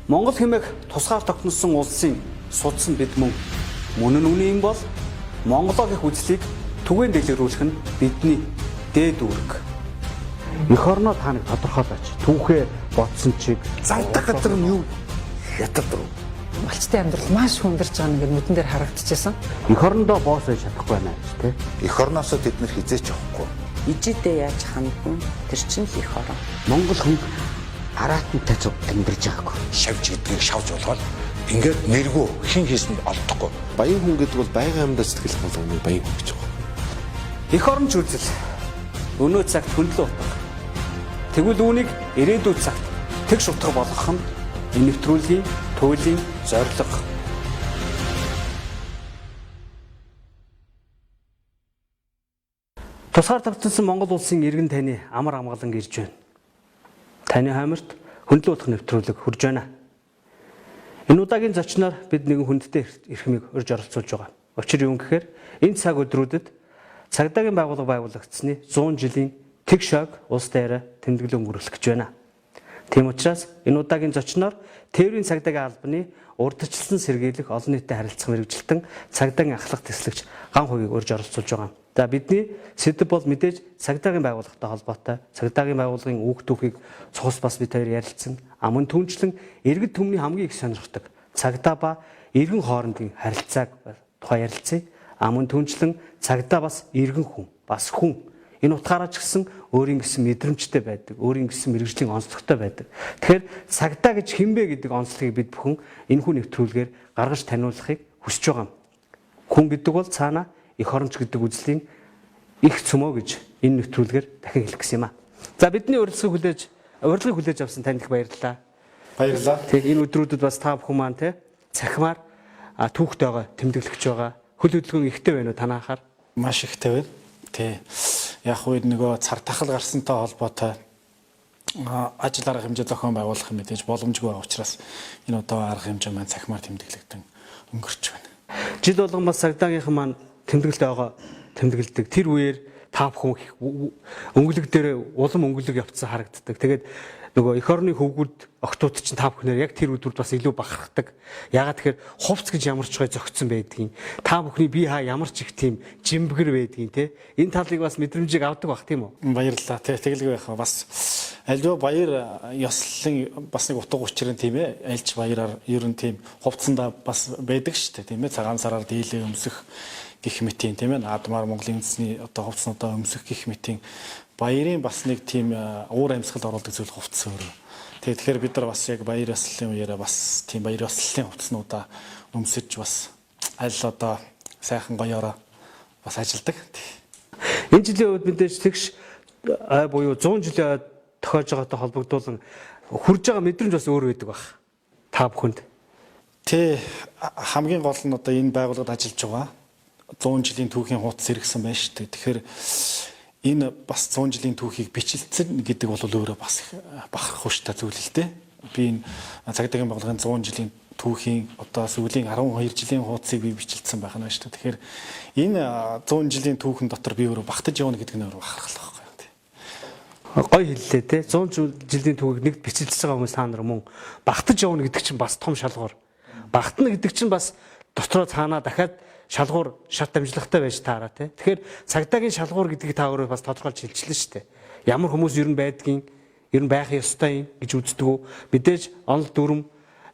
Монгол хэмээх тусгаар тогтносон улсын судас нь бид мөн. Мөн нь үнэн юм бол Монголоо гэх үзлийг түгээн дэлгэрүүлэх нь бидний дээд үүрэг. Эх орноо та нэг тодорхойлооч. Түүхээ бодсон чиг Завдаг газар нь юу? Хятад руу. Малчтай амьдрал маш хүндэрч байгаа нэг нүдэн дээр харагдчихсан. Эх орондоо боос байж чадахгүй байна гэж тэ. Эх орноосоо тэд нэр хизээч явахгүй. Ижидээ яаж хандна тэр чинь л их орон. Монгол хүн араатантай ч амьдарч байгаагүй. Шавж гэдгийг шавж болгоод ингээд нэргүү хин хийсэн нь олдохгүй. Баян хүн гэдэг бол байгалийн амьдаа сэтгэл хангалуун баян хүн гэж байгаа. Эх орон ч үзэл. Өнөө цагт хөндлөн утга. Тэгвэл үүнийг ирээдүйн цагт тэгш утга болгох нь энэ нэвтрүүлгийн туйлын зорилго. Тусгаар тогтносон Монгол улсын иргэн таны амар амгалан ирж байна. Таны хойморт хөндлөн утга нэвтрүүлэг хүрж байна. Энэ удаагийн зочноор бид нэгэн хүндтэй эрхмийг урьж оролцуулж байгаа. Учир юу гэхээр энэ цаг өдрүүдэд цагдаагийн байгууллага байгуулагдсаны 100 жилийн тэгш ойг улс даяараа тэмдэглэн өнгөрүүлэх гэж байна. Тийм учраас энэ удаагийн зочноор Тээврийн цагдаагийн албаны урдчилсан сэргийлэх олон нийтэд харилцах мэргэжилтэн цагдаагийн ахлах тэслэгч Ган хувийг урьж оролцуулж байгаа. За бидний сэдэв бол мэдээж цагдаагийн байгууллагатай холбоотой. Цагдаагийн байгууллагын үүх түүхийг цус бас бид хоёр ярилцсан. А мөн түнчлэн иргэд түмний хамгийн их сонирхдаг цагдаа ба иргэн хоорондын харилцааг тухай ярилцъя. А мөн түнчлэн цагдаа бас иргэн хүн, бас хүн. Энэ утгаараа ч гэсэн өөрийн гэсэн мэдрэмжтэй байдаг, өөрийн гэсэн мэргэжлийн онцлогтой байдаг. Тэгэхээр цагдаа гэж хинбэ гэдэг онцлогийг бид бүхэн энэ хүн нэвтрүүлгээр гаргаж таниулахыг хүсэж байгаа юм. Хүн гэдэг бол цаана эх оронч гэдэг үзлийн их цөмөө гэж энэ нэвтрүүлгээр дахин хэлэх гэсэн юм а. За бидний урилгыг хүлээж авсан танд их баярлалаа. Баярлалаа. Тэг энэ өдрүүдэд бас та бүхэн маань те цахимаар түүхтэйгээ тэмдэглэж байгаа. Хөл хөдөлгөөн ихтэй байна уу танаахаар? Маш ихтэй байна. Тий. Яг үе нөгөө цар тахал гарсантай холбоотой ажил арга хэмжээ зохион байгуулах мэдээж боломжгүй байгаа учраас энэ одоо арга хэмжээ маань цахимаар тэмдэглэгдэн өнгөрч байна. Жил болгон бас цагдаагийнхан маань тэмдэглэлт байгаа тэмдэглэдэг. Тэр үеэр та бүхэн өнгөлөг дээр улам өнгөлөг явцсан харагддаг. Тэгээд нөгөө эх орны хөвгүүд октод чинь та бүхнээр яг тэр өдрүүд бас илүү бахархдаг. Яагаад тэгэхээр хувц гэж ямар ч гой зөгцсөн байдгийг. Та бүхний бие хаа ямар ч их тийм жимбгэр байдгийг те. Энэ талыг бас мэдрэмжийг авдаг бах тийм үү? Баярлалаа. Тий, тэгэлгүй байх. Бас альва баяр ёслолын бас нэг утга учир нь тийм ээ. Альч баяраар ер нь тийм хувцсандаа бас байдаг шүү дээ тийм ээ. Цагаан сараар дийлээ өмсөх гих мэтийн тийм ээ. Наадмаар Монголын үндэсний одоо хувцснуудаа өмсөх гих мэтийн баярын бас нэг тийм уур амьсгал оруулдаг зүйл хувцас өөрөө. Тэгээ тэгэхээр бид нар бас яг баяр ёслолын үеэрээ бас тийм баяр ёслолын хувцснуудаа өмсөж бас аль одоо сайхан гоёороо бас ажилдаг. Энэ жилийн үед мэдээж тэгш ай буюу 100 жилийн ой тохиож байгаатай холбогдуулан хурж байгаа мэдрэмж бас өөр байдаг бах. Та бүхэнд. Тэ хамгийн гол нь одоо энэ байгууллагад ажиллаж байгаа 100 жилийн түүхийн хуудас сэргсэн байна шүү дээ. Тэгэхээр энэ бас 100 жилийн түүхийг бичилцэн гэдэг бол өөрөө бас их бахарх ууштай зүйл л дээ. Би энэ цагдаагийн байгууллагын 100 жилийн түүхийн одоо сүүлийн 12 жилийн хуудсыг би бичилцсэн байх нь байна шүү дээ. Тэгэхээр энэ 100 жилийн түүхэн дотор би өөрөө багтаж явна гэдэг нь өөрөө бахархал байхгүй юу. Гой хэллээ те 100 жилийн түүхийг нэгд бичилж байгаа хүмүүс та нар мөн багтаж явна гэдэг чинь бас том шалгуур. Багтана гэдэг чинь бас дотроо цаанаа дахиад шалгуур шат дамжлагтай байж таараа те. Тэгэхээр цагдаагийн шалгуур гэдгийг та өөрөө бас тодорхойлж хэлчихлээ шүү дээ. Ямар хүмүүс ер нь байдгийг, ер нь байх ёстой юм гэж үздэг үү? Мэдээж онол дүрм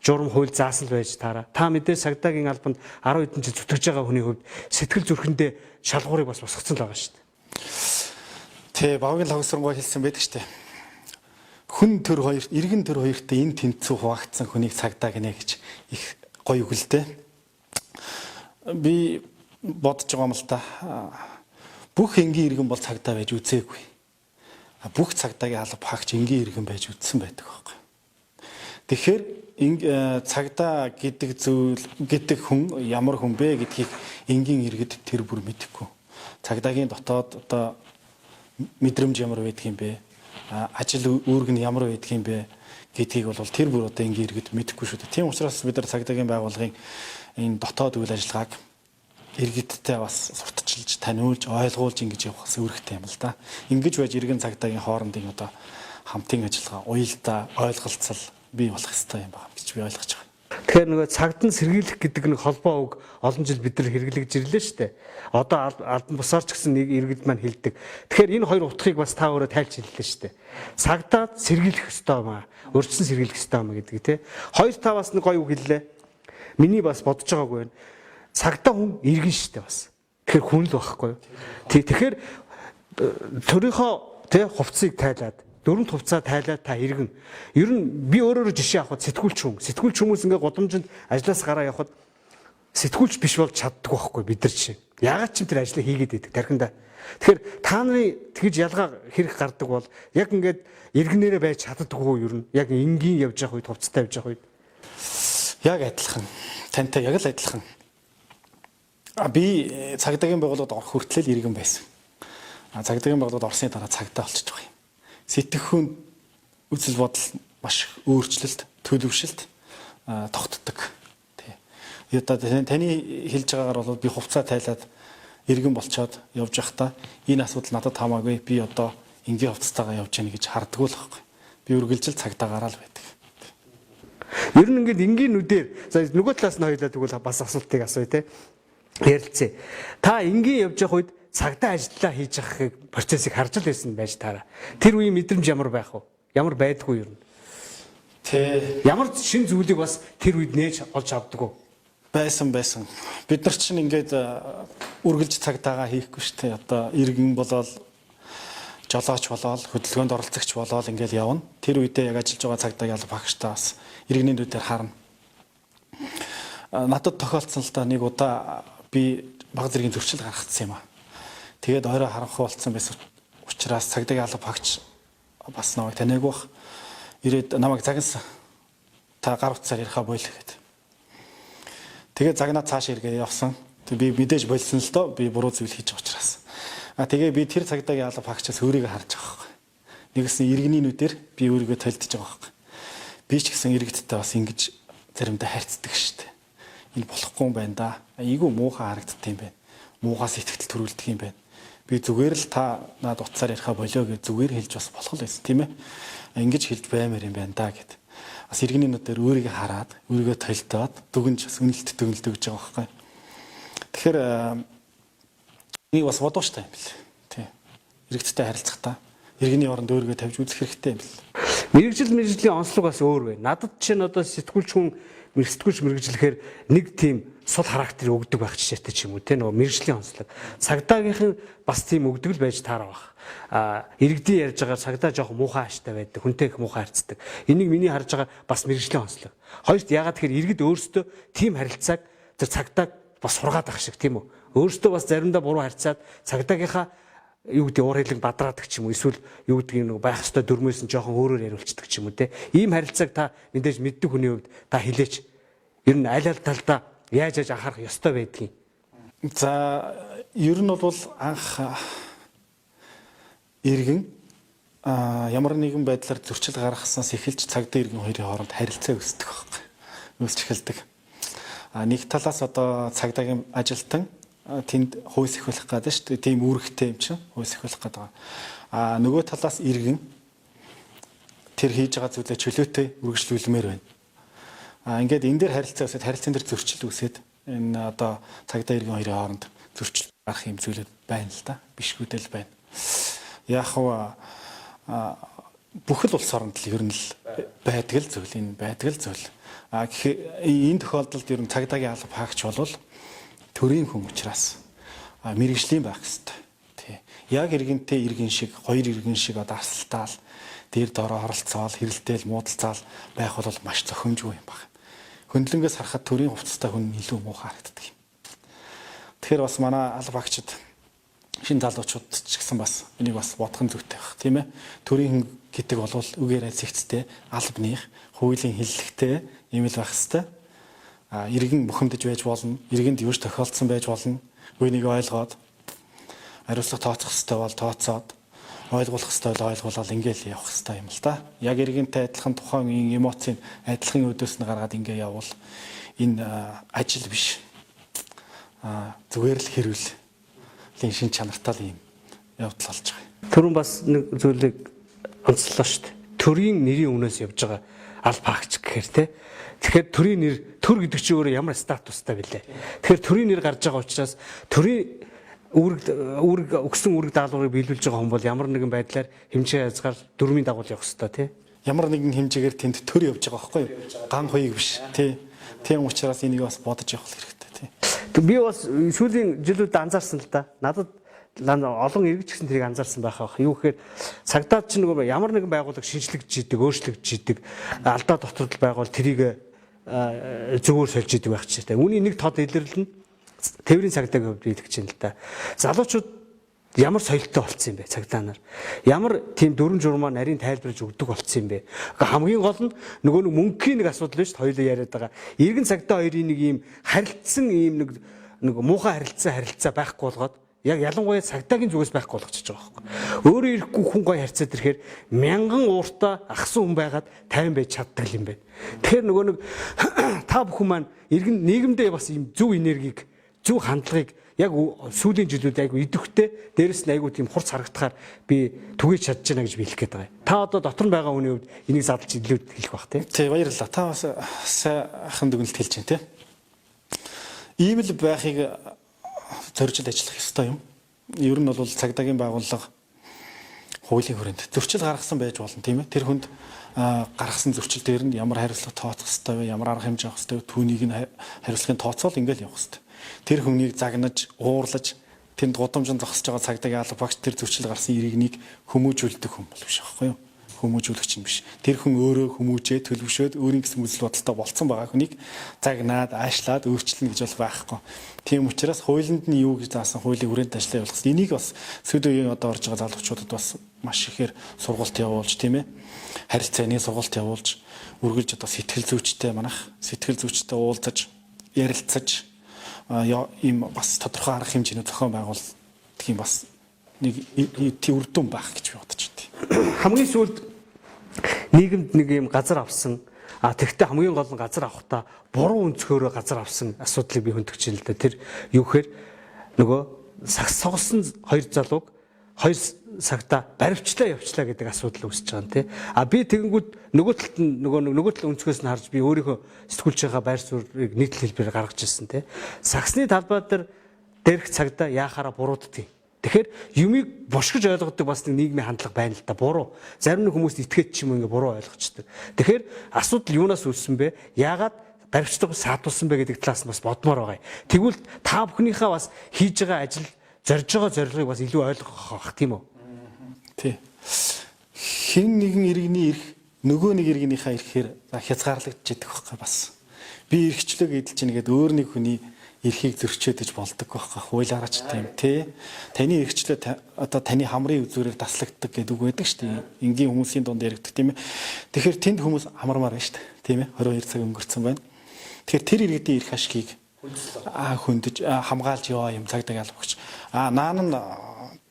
журам хууль заасан л байж таараа. Та мэдээж цагдаагийн албанд 10 хэдэн жил зүтгэж байгаа хүний хувьд сэтгэл зүрхэндээ шалгуурыг бас босгоцсон л байгаа шүү дээ. Тэ багийн логсронгой хэлсэн байдаг штэ. Хүн төр хоёр, иргэн төр хоёрт энэ тэнцүү хуваагдсан хүнийг цагдаа гинэ гэж их гоё үг л дээ. Би бодож байгаа юм л та. Бүх энгийн иргэн бол цагдаа байж үзээгүй. Бүх цагдаагийн алба хаагч энгийн иргэн байж үзсэн байдаг байхгүй. Тэгэхээр цагдаа гэдэг зүйл гэдэг хүн ямар хүн бэ гэдгийг энгийн иргэд тэр бүр мэдэхгүй. Цагдаагийн дотоод одоо мэдрэмж ямар байдаг юм бэ? Ажил үүрэг нь ямар байдаг юм бэ гэдгийг бол тэр бүр одоо энгийн иргэд мэдэхгүй шүү дээ. Тийм учраас бид нар цагдаагийн байгууллагын энэ дотоод үйл ажиллагааг иргэдтэй бас сурталчилж, таниулж, ойлгуулж ингэж явах бас үүрэгтэй юм л да. Ингэж байж иргэн цагдаагийн хоорондын одоо хамтын ажиллагаа, уялдаа, ойлголцол бий болох ёстой юм байна гэж би ойлгож байгаа. Тэгэхээр нөгөө цагт нь сэргийлэх гэдэг нэг холбоо үг олон жил бид нар хэрэглэж ирлээ шүү дээ. Одоо албан бусаар ч гэсэн нэг иргэд маань хэлдэг. Тэгэхээр энэ хоёр утгыг бас та өөрөө тайлж хэллээ шүү дээ. Цагдаад сэргийлэх ёстой юм аа. Урьдчилан сэргийлэх ёстой юм аа гэдэг тий. Хоёр та бас нэг гоё үг хэллээ. Миний бас бодож байгаагүй байна. Цагдаа хүн иргэн шүү дээ бас. Тэгэхээр хүн л байхгүй юу? Тэгэхээр төрийнхөө тий хувцсыг тайлаад дөрөв хувцаа тайлаад та иргэн. Ер нь би өөрөөрөө жишээ авахад сэтгүүлч хүн. Сэтгүүлч хүмүүс ингээ гудамжинд ажлаас гараа явхад сэтгүүлч биш болж чаддгүй байхгүй бид нар жишээ. Яагаад ч юм тэр ажлыг хийгээд байдаг тархиндаа. Тэгэхээр та нарын тэгж ялгаа хэрэг гардаг бол яг ингээд иргэнээрээ байж чаддаггүй ер нь. Яг энгийн явж явах үед хувцастай явж явах үед. Яг адилхан. Тантай яг л адилхан. А би цагдаагийн байгууллагад орох хүртэл иргэн байсан. А цагдаагийн байгууллагад орсны дараа цагдаа болчихж байгаа юм. Сэтгэхүйн үзэл бодол маш өөрчлөлт, төлөвшөлт тогтдог. Тий. Одоо таны хэлж байгаагаар бол би хувцаа тайлаад иргэн болчоод явж байхдаа энэ асуудал надад хамаагүй, би одоо энгийн хувцастайгаа явж яах гэж хардггүй л байхгүй. Би үргэлжил цагдаагаараа л байдаг. Ер нь ингээд энгийн нүдээр за нөгөө талаас нь хоёлаа тэгвэл бас асуултыг асууя те. Ярилцъя. Та энгийн явж явах үед цагдаа ажиллаа хийж явахыг процессыг харж л байсан байж таараа. Тэр үеийн мэдрэмж ямар байх вэ? Ямар байдгүй ер нь? Тэ. Ямар шин зүйлийг бас тэр үед нээж олж авдаг уу? Байсан. Бид нар чинь ингээд үргэлж цагдаагаа хийхгүй шүү дээ. Одоо иргэн болоод жолооч болоод хөдөлгөөнд оролцогч болоод ингээд явна. Тэр үедээ яг ажиллаж байгаа цагдаагийн алба багштай бас иргэний нүдээр харна. Надад тохиолдсон л да нэг удаа би баг зэргийн зөрчил гаргацсан юм аа. Тэгээд ойроо харанхуй болцсон байсан учраас цагдаагийн алба багч бас намайг таниагүй бах. Ирээд намайг загнасан. Та гар утсаар яриха бойл гэхэд. Тэгээд загнаа цааш эргээ явсан. Тэг би мэдээж болсон л доо. Би буруу зүйл хийж байгаа учраас. А тэгээ би тэр цагдаагийн алба багчаас өөрийгөө харж байгаа байхгүй. Нэгсэн иргэний нүдээр би өөрийгөө толдож байгаа байхгүй. Би ч гэсэн иргэдтэй бас ингэж заримдаа харьцдаг шүү дээ. Энэ болохгүй юм байна да. Айгүй муухай харагддаг юм байна. Муухай сэтгэл төрүүлдэг юм байна. Би зүгээр л та над утсаар яриха болио гэж зүгээр хэлж бас болох л байсан тийм ээ. Ингэж хэлж баймаар юм байна да гэд. Бас иргэний нүдээр өөрийгөө хараад, өөрийгөө толдоод дүгнж бас үнэлт дүгнэлт өгж байгаа байхгүй. Тэгэхээр энийг бас бодууштай юм бэл. Тий. Иргэдтэй харилцахдаа иргэний оронд өөрийгөө тавьж үзэх хэрэгтэй юм бэл. Мэргэжлийн онцлог бас өөр байна. Надад чинь одоо сэтгүүлч хүн сэтгүүлч мэргэжлэхээр нэг тийм сул характер өгдөг байх жишээтэй ч юм уу те нөгөө мэргэжлийн онцлог. Цагдаагийнхан бас тийм өгдөг л байж таараа бах. А иргэдийн ярьж байгаа цагдаа жоохон муухай ааштай байдаг, хүнтэй их муухай харьцдаг. Энийг миний харж байгаа бас мэргэжлийн онцлог. Хоёрт ягаад тэгэхээр иргэд өөрсдөө тийм харилцааг тэр цагдааг бас сургаад ах шиг тийм үү? Өөрсдөө бас заримдаа буруу харьцаад цагдаагийнхаа юу гэдэг уур хилэн бадраадаг ч юм уу эсвэл юу гэдгийг нэг байх ёстой дүрмээс нь жоохон өөрөөр яриулцдаг ч юм уу те. Ийм харилцааг та мэдээж мэддэг хүний хувьд та хэлээч. Ер нь аль аль талдаа яаж анхаарах ёстой байдгийг. За ер нь бол анх иргэн ямар нэгэн байдлаар зөрчил гаргаснаас эхэлж цагдаа иргэн хоёрын хооронд харилцаа үүсдэг байхгүй. Үүсч эхэлдэг. Нэг талаас одоо цагдаагийн ажилтан тэнд хууль сахиулах гэдэг шүү дээ. Тийм үүрэгтэй юм чинь хууль сахиулах гэдэг. А нөгөө талаас иргэн тэр хийж байгаа зүйлээ чөлөөтэй үргэлжлүүлмээр байна. А ингээд энэ дээр харилцаа үүсээд харилцаан дээр зөрчил үүсээд энэ одоо цагдаа иргэн хоёрын хооронд зөрчил гарах юм зүйлүүд байна л да. Бишгүүдэл байна. Яг хав бүх л улс оронд л ер нь л байдаг л зүйл энэ байдаг л зүйл. А энэ тохиолдолд ер нь цагдаагийн алба хаагч болвол төрийн хүн учраас мэргэжлийн байх ёстой. Тий. Яг иргэнтэй иргэн шиг, хоёр иргэн шиг одоо арсалтаал дээр доороо оролцоол, хэрэлдээл, муудалцаал байх бол маш зохимжгүй юм байна. Хөндлөнгөөс харахад төрийн хувцастай хүн илүү муухай харагддаг юм. Тэгэхээр бас манай алба хаагчид шин залуучууд ч гэсэн бас энийг бас бодох нь зүйтэй байх, тийм ээ. Төрийн хүн гэдэг бол үгээр зэгцтэй, албаных, хуулийн хиллэгтэй юм л байх ёстой. А иргэн бухимдаж байж болно, иргэнд юу ч тохиолдсон байж болно. Үнийг ойлгоод хариуцлага тооцох ёстой бол тооцоод, ойлгуулах ёстой бол ойлгуулаад ингээл явах ёстой юм л да. Яг иргэнтэй адилхан тухайн үеийн эмоцийн адилхан өдөөс нь гаргаад ингээ явбал энэ ажил биш. Зүгээр л хэрүүл шин чанартай л юм явдал болж байгаа юм. Түрүүн бас нэг зүйлийг онцлоо шүү дээ. Төрийн нэрийн өмнөөс явж байгаа алба хаагч гэхээр те. Тэгэхээр төрийн нэр, төр гэдэг чинь өөрөө ямар статустай билээ. Тэгэхээр төрийн нэр гарч байгаа учраас төрийн үүрэг өгсөн үүрэг даалгаврыг биелүүлж байгаа хүн бол ямар нэгэн байдлаар хэмжээ хязгаар дүрмийн дагуу явах ёстой тий. Ямар нэгэн хэмжээгээр тэнд төр явж байгаа байхгүй юу? Ган хуйг биш тий. Тийм учраас энийг бас бодож явах хэрэгтэй тий. Би бас сүүлийн жилүүд анзаарсан л да. Надад олон иргэж гисэн тэрийг анзаарсан байх ах. Юу гэхээр цагдаа чинь нөгөө ямар нэгэн байгууллага шинжлэгдэж идэг, өөрчлөгдөж идэг, алдаа дутагдал байгуул тэрийг зөвөр сольж идэг байх чинь. Үүний нэг тод илэрлэл нь тээврийн цагдаагийн хувьд биелэгч юм л да. Залуучууд ямар соёлтой болцсон юм бэ цагдаа нар? Ямар тийм дүрм журмаа нарийн тайлбарж өгдөг болцсон юм бэ? Хамгийн гол нь нөгөө нэг мөнхийн нэг асуудал биш хоёулаа яриад байгаа. Иргэн цагдаа хоёрын нэг ийм харилцсан ийм нэг муухай харилцаа байхгүй болгоод яг ялангуяа цагдаагийн зүгээс байхгүй болгочихж байгаа байхгүй. Өөрөө ирэхгүй хүн гой харьцаад ирэхээр мянган ууртаа ахсан хүн байгаад 50 байж чаддаг юм байна. Тэгэхээр нөгөө нэг та бүхэн маань иргэн нийгэмдээ бас ийм зөв энергийг, зөв хандлагыг яг сүүлийн жилүүд айгу идэвхтэй, дээрэс нь айгу тийм хурц харагдахаар би түгээж чадж байна гэж би хэлэх гээд байгаа юм. Та одоо дотор нь байгаа хүний хувьд энийг задлж илүү хэлэх бах тийм. Тий, баярлалаа. Та бас сайхан дүгнэлт хэлж байна тий. Ийм л байхыг зоржил ажиллах ёстой юм. Ер нь бол цагдаагийн байгууллага хуулийн хүрээнд зөрчил гаргасан байж болно тийм ээ. Тэр хүнд гаргасан зөрчил дээр нь ямар хариуцлага тооцох ёстой вэ? Ямар арга хэмжээ авах ёстой вэ? Түүнийг нь хариуцлагын тооцоол ингээл явах ёстой. Тэр хүнийг загнаж, уурлаж тэнд гудамжинд зогсож байгаа цагдаагийн алба багч тэр зөрчил гарсан иргэнийг хүмүүжүүлдэг хүн бол биш аахгүй юу? Хүмүүжүүлэгч нь биш. Тэр хүн өөрөө хүмүүжээ төлөвшөөд өөрийн гэсэн үзэл бодолтой болцсон байгаа хүнийг загнаад, аашлаад өөрчилнө гэж бол байхгүй. Тийм учраас хуулинд нь юу гэж заасан хуулийн хүрээнд ажиллаа явуулах. Энийг бас сүүлийн үеийн одоо орж байгаа залуучуудад бас маш ихээр сургалт явуулж тийм ээ. Харилцааны сургалт явуулж, үргэлж одоо сэтгэл зүйчтэй манах, сэтгэл зүйчтэй уулзаж, ярилцаж ийм бас тодорхой арга хэмжээний зохион байгуулалт юм бас нэг үр дүн байх гэж би бодож байна. Хамгийн сүүлд нийгэмд нэг юм газар авсан. А тэгвэл хамгийн гол нь газар авахдаа буруу өнцгөөрөө газар авсан асуудлыг би хөндөгч юм л да. Тэр юу гэхээр нөгөө сагс согсон хоёр залууг хоёр цагта баривчлаа явчлаа гэдэг асуудал үүсэж байгаа юм тий. А би тэгэнгүүт нөгөө талд нь нөгөө тал өнцгөөс нь харж би өөрийнхөө сэтгүүлч байгаа байр суурийг нийтлэл хэлбэрээр гаргаж ирсэн тий. Сагсны талбай дээр дээрх цагдаа яахаараа бурууддгийг. Тэгэхээр юмыг бушгиж ойлгодог бас нэг нийгмийн хандлага байна л да. Буруу. Зарим нэг хүмүүс итгээд ч юм ингээ буруу ойлгочдөг. Тэгэхээр асуудал юунаас үүссэн бэ? Яагаад баривчлага саатуулсан бэ гэдэг талаас нь бас бодмоор байгаа юм. Тэгвэл та бүхнийхээ бас хийж байгаа ажил, зорж байгаа зорилгыг бас илүү ойлгох байх тийм үү? Тий. Хэн нэгэн иргэний эрх нөгөө нэг иргэнийхээ эрхээр хязгаарлагдчихэдэг байхгүй бас. Би эрхчлөөг эдэлж чинь гээд өөр нэг хүний эрхийг зөрчөөдөж болдог байхгүй хуулиараа ч тийм тий. Таны эрхчлөө одоо таны хамрын үзүүрээр таслагддаг гэдэг үг байдаг шүү дээ. Энгийн хүмүүсийн дунд яригддаг тийм ээ. Тэгэхээр тэнд хүмүүс хамармаар байна шүү дээ. Тийм ээ. 22 цаг өнгөрцөн байна. Тэгэхээр тэр иргэдийн эрх ашгийг хөндөж хамгаалж яваа юм цагдаагийн албагч. Наан нь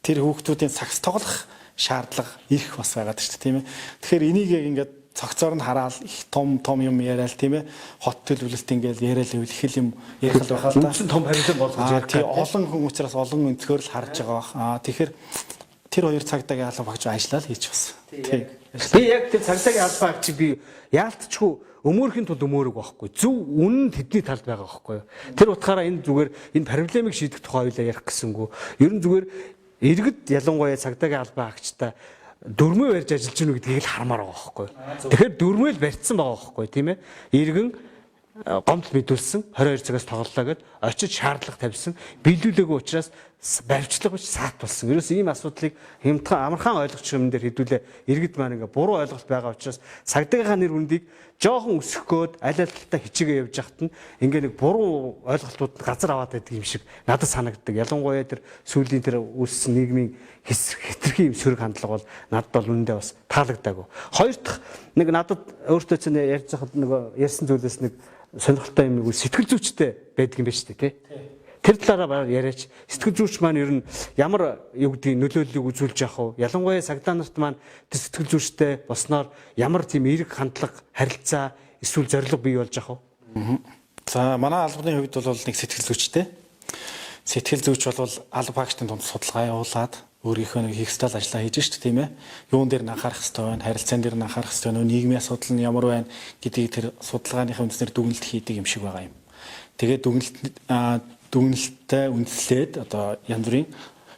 тэр хүүхдүүдийн сагс тоглох шаардлага эрх бас байгаад шүү дээ тийм ээ. Тэгэхээр энийг яг ингээд цогцоор нь хараал их том том юм яриад тийм ээ. Хот төлөвлөлт ингээл яриад байвал их л юм ярих л байхаа л да. Үндсэн том харилцан болгож ярих. Тий, олон хүн учраас олон өнцгөр л харж байгаа бах. Тэгэхээр тэр хоёр цагдаагийн алба багч ажиллаа л хийж бас. Тий. Би яг тэр цагдаагийн алба багч би яалтчгүй өмөөрхийн тулд өмөөрөг байхгүй. Зөв үнэн тэдний талд байгаа байхгүй юу. Тэр утгаараа энэ зүгээр энэ проблемыг шийдэх тухай хоёлаа ярих гэсэнгүү. Ер нь зүгээр иргэд ялангуяа цагдаагийн албан хаагчтай дөрмөө барьж ажиллаж гэнэ гэдгийг л хармаар байгаа байхгүй юу. Тэгэхээр дөрмөө л барьцсан байгаа байхгүй тийм ээ. Иргэн гомдол мэдүүлсэн 22 цагаас тоглолоо гэд очиж шаардлага тавьсан биелүүлээгүй учраас баривчлага биш саат болсон. Ерөөс ийм асуудлыг хямдхан амархан ойлгочих юм дээр хэдүүлээ иргэд маань ингээ буруу ойлголт байгаа учраас цагдаагийнхаа нэр хүндийг жоохон өсөх гээд аль аль талдаа хичээгээ явж хахад нь ингээ нэг буруу ойлголтууд нь газар аваад байдаг юм шиг надад санагддаг. Ялангуяа тэр сүүлийн тэр үүссэн нийгмийн хэтэрхий юм сөрөг хандлага бол надад бол үнэндээ бас таалагдаагүй. Хоёр дахь нэг надад өөртөө чинь ярьж байхад нөгөө ярьсан зүйлээс нэг сонирхолтой юм нэг сэтгэл зүйчтэй байдаг юм байна шүү дээ тий. Тэр талаараа бараг яриач. Сэтгэл зүйч маань ер нь ямар юу гэдгийг нөлөөллийг үзүүлж явах вэ? Ялангуяа цагдаа нарт маань тэр сэтгэл зүйчтэй болсноор ямар тийм эерэг хандлага, харилцаа эсвэл зорилго бий болж явах вэ? За манай албаны хувьд бол нэг сэтгэл зүйчтэй. Сэтгэл зүйч бол алба багчдын дунд судалгаа явуулаад Өөрийнхөө нэг хийх ёстой ажлаа хийж шít, тийм ээ. Юун дээр нь анхаарах ёстой байна, харилцаан дээр нь анхаарах ёстой байна, нийгмийн асуудал нь ямар байна гэдгийг тэр судалгааныхаа үндснээр дүгнэлт хийдэг юм шиг байгаа юм. Тэгээд дүгнэлттэй үндэслээд одоо янз бүрийн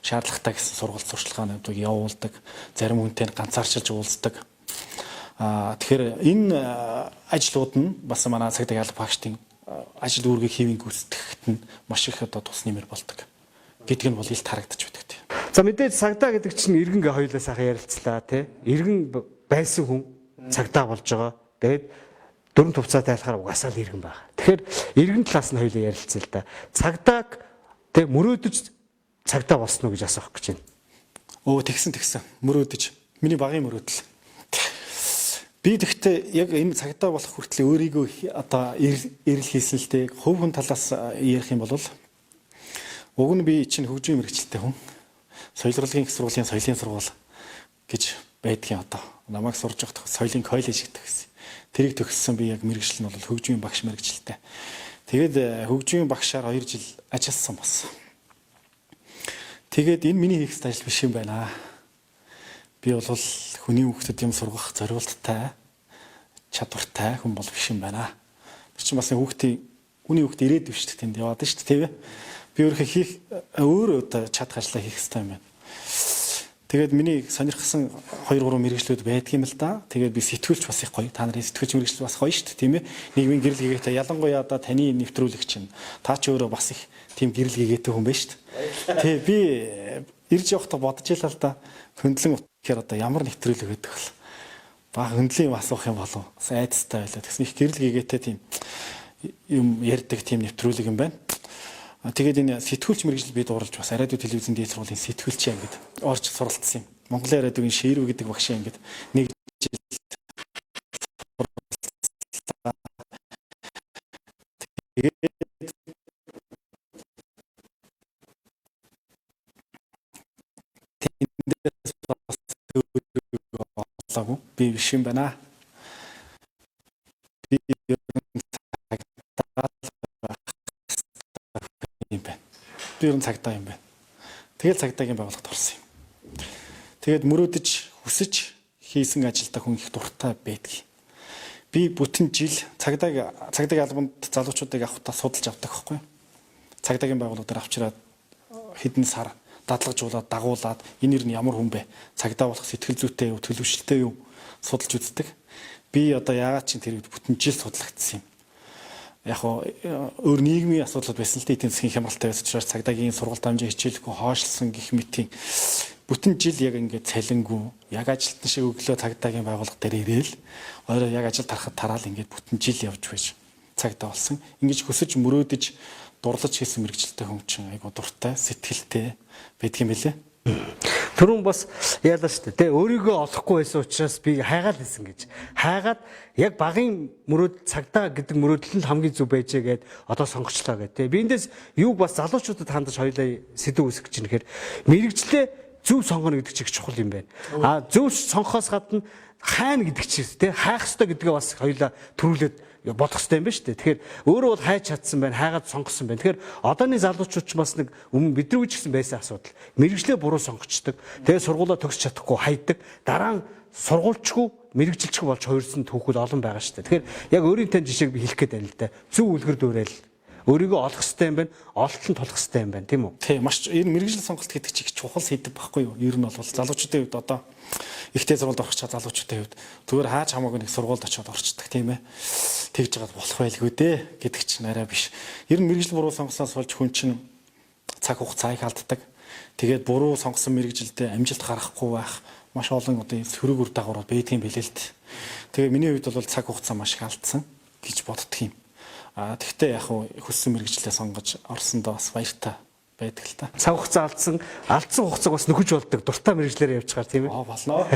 шаардлагатай гэсэн сургалт сурчлагаануудыг явуулдаг, зарим хүнтэй нь ганцаарчилж уулздаг. Тэгэхээр энэ ажлууд нь бас манай цагдаагийн алба багштын ажил үүргийг хэвийн гүйцэтгэхэд нь маш их одоо тус нэмэр болдог гэдг нь бол илт харагдаж байдаг. За мэдээж цагдаа гэдэг чинь иргэн гэ хоёулаа сайхан ярилцлаа тий. Иргэн байсан хүн цагдаа болж байгаа. Тэгээд дөрөв тувцаа тайлахаар угаасаа л иргэн байгаа. Тэгэхээр иргэн талаас нь хоёулаа ярилцъя л да. Цагдааг тий мөрөөдөж цагдаа болсон уу гэж асуух гэж байна. Өө тэгсэн. Мөрөөдөж. Миний багын мөрөөдөл. Би тэгтээ яг энэ цагдаа болох хүртэл өөрийгөө одоо эрэл хийсэн л дээ. Хувь хүн талаас ярих юм бол уг нь би чинь хөгжлийн мэргэжилтэй хүн. Соёл урлагийн их сургуулийн соёлын сургууль гэж байдгийн одоо. Намайг сурж байхад соёлын коллеж гэдэг гэсэн. Тэрийг төгссөн би яг мэргэжил нь бол хөгжмийн багш мэргэжилтэй. Тэгээд хөгжмийн багшаар 2 жил ажилласан бас. Тэгээд энэ миний хийх ажил биш юм байна. Би бол хүний хүүхдэд юм сургах зориулттай, чадвартай хүн бол биш юм байна. Тэр чинь бас нэг хүүхдийн хүний хүүхд ирээд биш шүү дээ, тэнд яваад шүү дээ, тийм ээ. Би өөрөө хийх өөр одоо чадах ажлаа хийх хэрэгтэй юм байна. Тэгээд миний сонирхсан 2 3 мэргэжлүүд байдаг юм л да. Тэгээд би сэтгүүлч бас их гоё. Та нарын сэтгүүлч мэргэжил бас гоё шүү дээ, тийм ээ. Нийгмийн гэрэл гэгээтэй ялангуяа одоо таны нэвтрүүлэг чинь та ч өөрөө бас их тийм гэрэл гэгээтэй хүн байна шүү дээ. Тий, би ирж явахдаа бодож илаа л да. Хөндлөн гэхээр одоо ямар нэвтрүүлэг байдаг вэ? Баг хөндлөн юм асуух юм болов. Бас айдастай байлаа. Тэгсэн их гэрэл гэгээтэй тийм юм ярьдаг тийм нэвтрүүлэг юм байна. Тэгээд энэ сэтгүүлч мэргэжил би дурлж бас радио телевизэн дээд сургуулийн сэтгүүлч ангид орж суралцсан юм. Монголын радиогийн Ширүү гэдэг багш ангид нэг жил суралцлаа. Тэгээд тэндээс бас олоогүй. Би биш юм байна. Би ер нь цагдаа юм байна. Би ер нь цагдаа юм байна. Тэгэл цагдаагийн байгууллагад орсон юм. Тэгээд мөрөөдөж хүсэж хийсэн ажилдаа хүн их дуртай байдаг. Би бүтэн жил цагдаагийн албанд залуучуудыг авахдаа судалж авдаг байхгүй юу? Цагдаагийн байгууллагаар авчираад хэдэн сар дадлагжуулаад дагуулад энэ ер нь ямар хүн бэ? Цагдаа болох сэтгэл зүйтэй юу, төлөвшөлттэй юу судалж үздэг. Би одоо яагаад чинь тэр үед бүтэн жил судлагдсан юм. Яг өөр нийгмийн асуудлууд байсан л дээ, эдийн засгийн хямралтай байсан учраас цагдаагийн сургалт амжин хичээлгүй хоошлсон гэх мэтийн бүтэн жил яг ингээд цалингүй яг ажилтан шиг өглөө цагдаагийн байгууллага дээр ирээл орой яг ажил тарахад тараал ингээд бүтэн жил явж байж цагдаа болсон. Ингэж хүсэж мөрөөдөж дурлаж хийсэн мэргэжилтэй хүн чинь айгуу дуртай, сэтгэлтэй байдаг юм билээ. Түрүүн бас яалаа шүү дээ. Тэ өөрийгөө олохгүй байсан учраас би хайгаал байсан гэж. Хайгаад яг багын мөрөөд цагдаа гэдэг мөрөөдөл нь хамгийн зөв байжээ гэд одоо сонгочлоо гэд. Тэ би эндээс юуг бас залуучуудад хандаж хоёлаа сэдв үүсгэж чинь гэхээр мэргэжлээ зөв сонгоно гэдэг чинь чухал юм байна. А зөв сонгохоос гадна хайна гэдэг чинь тэ хайх ёстой гэдгээ бас хоёлаа төрүүлээд бодох хэрэгтэй юм байна шүү дээ. Тэгэхээр өөрөө бол хайж чадсан байна, хайгаад сонгосон байна. Тэгэхээр одооны залуучууд ч бас нэг өмнө бидний үеч гэсэн байсан асуудал. Мэргэжлээ буруу сонгочдөг. Тэгээ сургуулаа төгсч чадахгүй хайдаг. Дараа нь сургуульчгүй мэргэжилчгүй болж хувирсан түүхүүд олон байгаа шүү дээ. Тэгэхээр яг өөрийн тань жишээг би хэлэх гээд байна л да. Зөв үлгэр дуурайл. Өөрийгөө олох хэрэгтэй юм байна, ололт нь тулах хэрэгтэй юм байна, тийм үү? Тийм, маш энэ мэргэжил сонголт гэдэг чинь их чухал сэдэв байхгүй юу? Ер нь бол залуучуудын хувьд одоо ихтэй сургуульд орох чад залуучуудын хувьд зүгээр хаач хамаагүй нэг сургуульд очиод орчдөг, тийм ээ. Тэгж жагаад болох байлгүй дээ гэдэг чинь арай биш. Ер нь мэргэжил буруу сонгосноос болж хүн чинь цаг хугацаа их алддаг. Тэгээд буруу сонгосон мэргэжилдээ амжилт гаргахгүй байх маш олон одоо сөрөг үр дагаврууд байдгийн билээ л дээ. Тэгээ миний хувьд бол цаг хугацаа маш их алдсан гэж боддөг юм. Тэгтээ яг хүссэн мэргэжлээ сонгож орсондоо бас баяртай байдаг л та. Цаг хугацаа алдсан хугацааг бас нөхөж болдог дуртай мэргэжлээр явчихаар тийм ээ. Болно.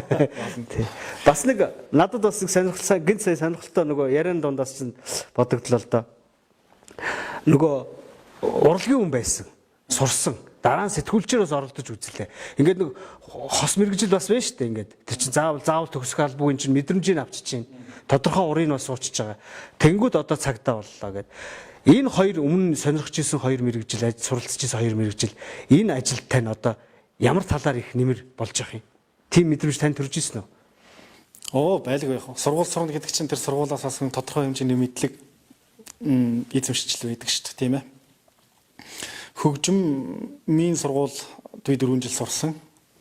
Бас нэг надад бас нэг сонирхолтой гинт сая сонирхолтой нөгөө яриан дундаас чинь бодогдлоо л доо. Нөгөө урлагийн хүн байсан. Сурсан. Дараа нь сэтгүүлчээр бас оролдож үзлээ. Ингээд нэг хос мэргэжил бас байна шүү дээ. Ингээд тэр чинь заавал төгсөх албагүй чинь мэдрэмжийг авчиж чинь. Тодорхой урыг бас суучиж байгаа. Тэнгүүд одоо цагдаа боллоо гэд. Энэ хоёр өмнө сонирхож исэн хоёр мэргэжил, суралцж исэн хоёр мэргэжил энэ ажилд тань одоо Ямар талаар их нэмэр болж явах юм? Тийм мэдрэмж танд төрж ирсэн үү? Оо, байлгүй яах вэ? Сургууль сурна гэдэг чинь тэр сургуулиас олсон тодорхой хэмжээний мэдлэг эзэмшил байдаг шүү дээ, тийм ээ. Хөгжмийн сургууль би 4 жил сурсан.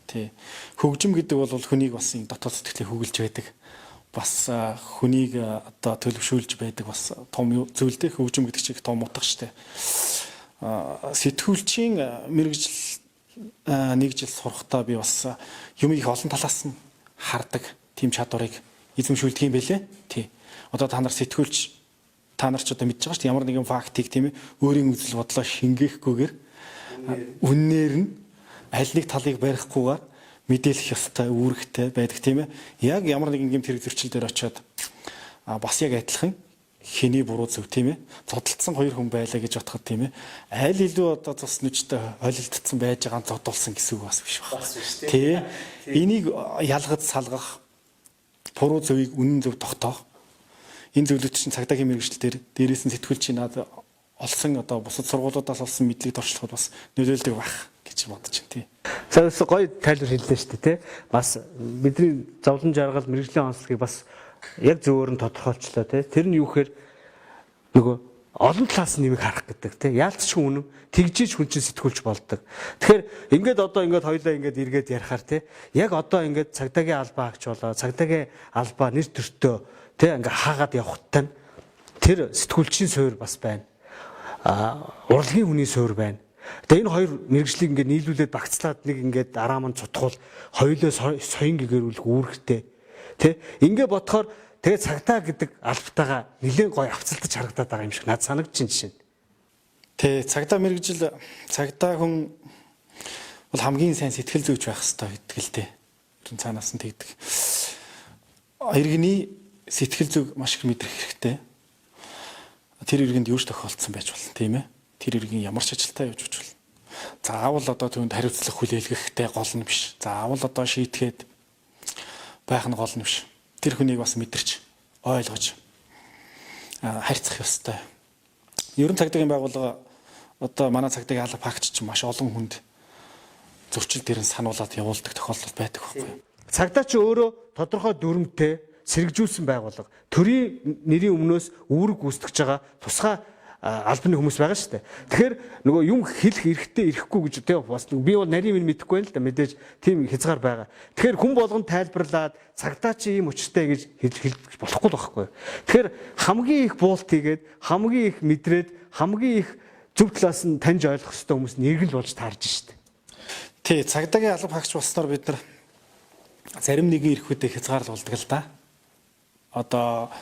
Тий. Хөгжим гэдэг бол хүнийг бас юм дотоод сэтгэлийг хөглөж байдаг. Бас хүнийг одоо төлөвшүүлж байдаг бас том зүйл дээ. Хөгжим гэдэг чинь их том утга шүү дээ. Сэтгүүлчийн мэргэжил нэг жил сурахдаа би бас юм их олон талаас нь хардаг тийм чадварыг эзэмшүүлдэг юм байлээ. Тий. Одоо та нар сэтгүүлч та нар ч одоо мэдж байгаа шүү дээ. Ямар нэгэн фактыг тийм ээ өөрийн үзэл бодлоо шингээхгүйгээр үннээр нь аль нэг талыг барихгүйгээр мэдээлэх ёстой үүрэгтэй байдаг тийм ээ. Яг ямар нэгэн гэмт хэрэг зөрчил дээр очиод бас яг адилхан хэний буруу зөв тийм ээ. Зодолдсон хоёр хүн байлаа гэж бодоход тийм ээ. Аль илүү одоо цус нүжтэй холилдсон байж байгаа нь зодуулсан гэсэн үг бас биш байна. Бас биш тийм. Тий. Энийг ялгаж салгах буруу зөвийг үнэн зөв тогтоох. Энэ зүйлүүд чинь цагдаагийн мэргэжил дээр дээрээс нь сэтгүүлчийн над олсон одоо бусад сургуулиудаас олсон мэдлэг туршлагууд бас нөлөөлдөг байх гэж бодож байна тий. За бас гоё тайлбар хэллээ шүү дээ тий. Бас бидний зовлон жаргал мэргэжлийн онцлогийг бас яг зөвөөр нь тодорхойлчлоо тий. Тэр нь юу гэхээр нөгөө олон талаас нь нэмийг харах гэдэг тий. Яалтчгүй үнэн тэгжиж хүн чинь сэтгүүлч болдог. Тэгэхээр ингээд одоо ингээд хоёлаа ингээд эргээд ярихаар тий. Яг одоо ингээд цагдаагийн албаа агч болоо, цагдаагийн албаа нэр төртөө тий ингээд хаагаад явахтай нь тэр сэтгүүлчийн суурь бас байна. Урлагийн хүний суурь байна. Тэгээ энэ хоёр мэргэжлийг ингээд нийлүүлээд багцлаад нэг ингээд арааман цутгуул хоёулаа соён гэгэрүүлэх үүрэгтэй. Тэ? Ингээ бодохоор тэгээ цагдаа гэдэг албатайгаа нэлээд гоё авцалтаж харагдаад байгаа юм шиг надад санагдаж байна жишээ нь. Тэ, цагдаа мэргэжил цагдаа хүн бол хамгийн сайн сэтгэл зүйч байх ёстой гэдэг л дээ. Тэр нь цаанаас нь тэгдэг. Иргэний сэтгэл зүйг маш их мэдрэх хэрэгтэй. Тэр иргэнд юу ч тохиолдсон байж болно тийм ээ. Тэр иргэн ямар ч ажилтаа явж болно. Заавал одоо түүнд хариуцлага хүлээлгэхтэй гол нь биш. Заавал одоо шийтгээд байх нь гол нь биш. Тэр хүнийг бас мэдэрч, ойлгож харьцах ёстой. Ерөн цагдаагийн байгууллага одоо манай цагдаагийн алба факт чинь маш олон хүнд зөрчил дээр нь сануулад явуулдаг тохиолдол байдаг байхгүй юу? Цагдаа чи өөрөө тодорхой дүрмтэй сэргэжүүлсэн байгууллага. Төрийн нэрийн өмнөөс үүрэг гүйцэтгэж байгаа тусгай албаны хүмүүс байгаа шүү дээ. Тэгэхээр нөгөө юм хэлэх эрхтэй эрэхгүй гэж тий бас би бол нарийн минь мэдэхгүй байна л да мэдээж тийм хязгаар байгаа. Тэгэхээр хүн болгон тайлбарлаад цагдаа чи ийм учиртай гэж хэлж болохгүй л байхгүй. Тэгэхээр хамгийн их буулт хийгээд хамгийн их мэдрээд хамгийн их зөв талаас нь таньж ойлгох ёстой хүмүүс нь иргэн л болж таарж штэ. Тий, цагдаагийн алба хаагч болсноор бид нар зарим нэгэн эрхүүдээ хязгаарлуулдаг л да. Одоо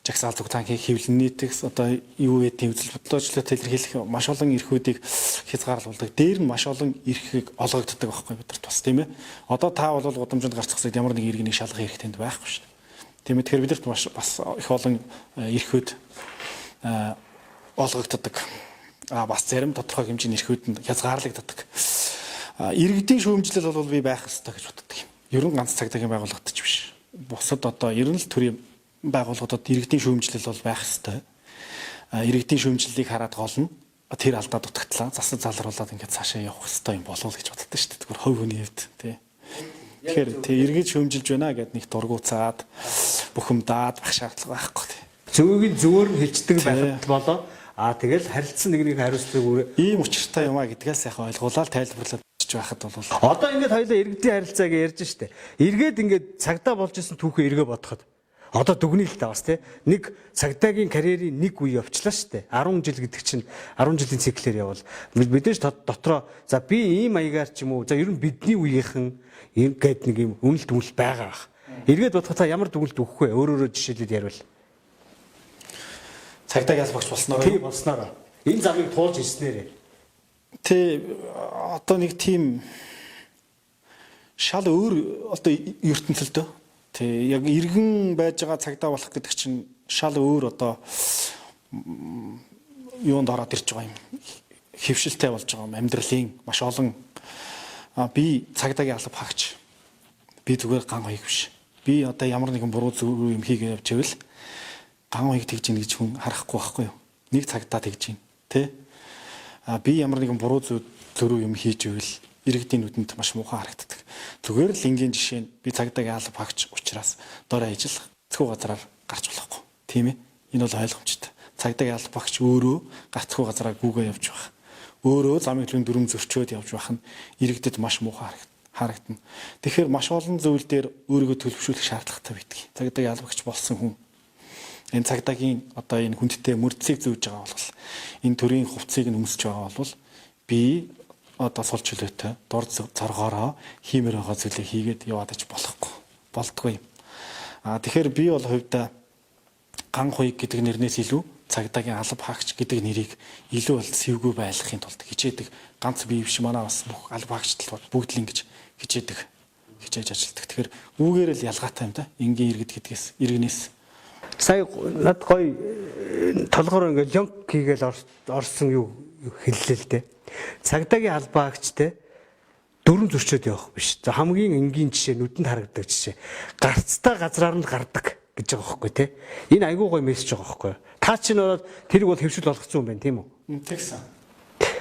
жагсаал зүгтанхийн хэвлэн нийтгс одоо юу гэдгийг үзэл бодлоочлолт илэрхийлэх маш олон эрхүүдийг хязгаарлуулдаг. Дээр нь маш олон эрхийг олгогддог байхгүй бидэрт бас тийм ээ. Одоо та бол гудамжинд гарцах үед ямар нэг иргэнийг шалгах эрх тэнд байхгүй шүү дээ. Тийм ээ. Тэгэхээр бидэрт маш бас их олон эрхүүд олгогддог. А бас зарим тодорхой хэмжээний эрхүүд нь хязгаарлагддаг. Иргэдийн шүүмжлэл бол би байх ёстой гэж боддог юм. Ер нь ганц цагдаагийн байгууллагад ч биш. Бусад одоо ер нь л төрийн байгууллагуудад иргэдийн шүүмжлэл бол байх ёстой. Иргэдийн шүүмжлэлийг хараад гол нь тэр алдаа дутагдлаа засаж залруулад ингээд цаашаа явах ёстой юм болов уу гэж боддог шүү дээ. Тэгвэр хувь хүний хувьд тий. Тэгэхээр тий иргэд шүүмжилж байна гэд нэг дургуцаад бухимдаад байх шаардлага байхгүй тий. Зөвийг нь зөвөр нь хэлждэг байхад болоо. А тэгэл харилцсан нэг нэг хариуцлага үүрэ. Ийм учиртай юм а гэдгээ сайхан ойлгуулаад тайлбарлаад байхад бол одоо ингээд хоёлаа иргэдийн харилцаа гэж ярьж штэ. Эргээд ингээд цагдаа болж исэн түүхээ эргээ бодоход одоо дүгнэе л та бас тий. Нэг цагдаагийн карьерийн нэг үе явчлаа штэ. 10 жил гэдэг чинь 10 жилийн циклээр явбал мэдээж дотроо за би ийм маягаар ч юм уу за ер нь бидний үеийнхэн ийм гээд нэг юм үнэлт дүгнэлт байгаа бах. Эргээд бодоход та ямар дүгнэлт өгөх вэ? Өөрөөрөө жишээлээд ярил. Цагдаагийн албагч болсноор тий болсноор энэ замыг туулж ирснээрээ тий одоо нэг тийм шал өөр одоо ертөнцөлдөө тий яг иргэн байж байгаа цагдаа болох гэдэг чинь шал өөр одоо юунд ороод ирж байгаа юм хэвшилтэй болж байгаа юм амьдралын маш олон би цагдаагийн алба хаагч би зүгээр ган хоёг биш би одоо ямар нэгэн буруу зөв юм хийгээ явж ивэл ган хоёг тэгж ийн гэж хүн харахгүй байхгүй юу нэг цагдаа тэгж ийн тий би ямар нэгэн буруу зөрүү юм хийж ивэл Иргэдийн нүдэнд маш муухай харагддаг. Зүгээр л энгийн жишээ нь би цагдаагийн алба хаагч учраас дор ажил гацгүй газараар гарч болохгүй. Тийм ээ? Энэ бол ойлгомжтой. Цагдаагийн алба хаагч өөрөө гацгүй газараа гүгээ явж байх. Өөрөө замын хөдөлгөөний дүрм зөрчөөд явж байх нь иргэдэд маш муухай харагдана. Тэгэхээр маш олон зүйл дээр өөрийгөө төлөвшүүлэх шаардлагатай байдаг. Цагдаагийн алба хаагч болсон хүн энэ цагдаагийн одоо энэ хүндтэй мөрдлийг зөөж байгаа бол энэ төрийн хувцсыг нь өмсөж байгаа бол би одоо сул чөлөөтэй дур зоргоороо хиймээр байгаа зүйлээ хийгээд яваад ич болохгүй болдгоо юм. А тэгэхээр би бол хувьдаа ган хуйг гэдэг нэрнээс илүү цагдаагийн алба хаагч гэдэг нэрийг илүү бол сэвгүй байлгахын тулд хичээдэг. Ганц би биш, манай бас бүх алба хаагчдал бүгд л ингэж хичээдэг, хичээж ажилладаг. Тэгэхээр үүгээр л ялгаатай юм да. Энгийн иргэд гэдгээс иргэнээс. Сая над гоё толгоор ингээд лонг хийгээл орсон юу хэллээ л дээ. Цагдаагийн албаа агчтай дөрөн зөрчөөд явах биш. За хамгийн энгийн жишээ, нүдэнд харагдаг жишээ. Гарцтай газраар нь гардаг гэж байгаа байхгүй тий. Энэ айгүй гоё мессеж байгаа байхгүй. Та чинь ороод тэрийг бол хэвшил болгоцсон юм байна тийм үү? Тэгсэн.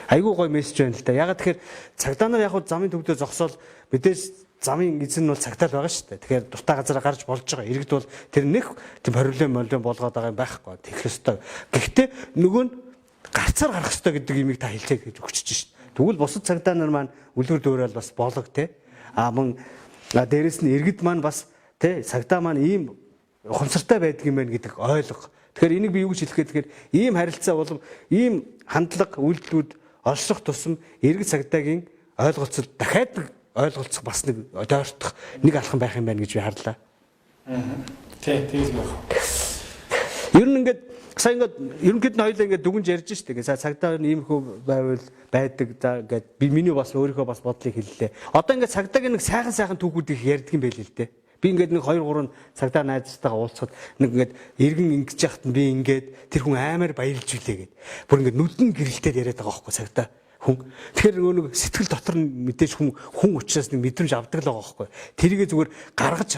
Айгүй гоё мессеж байна л да. Ягаад тэгэхээр цагдаа нар яг хуу замын төвдөө зогсоол мэдээж замын эзэн нь бол цагтаа л байгаа шүү дээ. Тэгэхээр дуртай газараа гарч болж байгаа. Иргэд бол тэр нэг тийм проблем молон болгоод байгаа юм байхгүй. Тэгэх ёстой. Гэхдээ нөгөө нь гарцаар гарах ёстой гэдэг имийг та хэллээ гэж өгчөж шít. Тэгвэл бусад цагдаа нар маань үлгэр дуурайл бас болог те. А мөн дээрэс нь иргэд маань бас те цагдаа маань ийм ухамсартай байдаг юм байна гэдэг ойлго. Тэгэхээр энийг би юу гэж хэлэх гээд тэгэхээр ийм харилцаа болов ийм хандлага үйлдэлүүд олшрох тусам иргэд цагдаагийн ойлголцол дахиад ойлголцох бас нэг дойртох нэг алхам байх юм байна гэж би харлаа. Тий, тэгээс байх. Ер нь ингээд сая ингээд ерөнхийд нь хоёлаа ингээд дүгнж ярьж штэ. Ингээд цагдаа нь иймэрхүү байвал байдаг за ингээд би миний бас өөрийнхөө бас бодлыг хэллээ. Одоо ингээд цагдаагийн нэг сайхан сайхан түүхүүд их ярьдаг юм байл л дээ. Би ингээд нэг 2 3 цагдаа найзтайгаа уулзахад нэг ингээд иргэн ингэж яхад нь би ингээд тэр хүн амар баярлж үлээ гэд. Бүр ингээд нүдэн гэрэлтэй яриад байгаа байхгүй цагдаа хүн. Тэгэхээр нөгөө нэг сэтгэл дотор нь мэдээж хүн хүн учраас нэг мэдрэмж авдаг л байгаа байхгүй. Тэрийгэ зүгээр гаргаж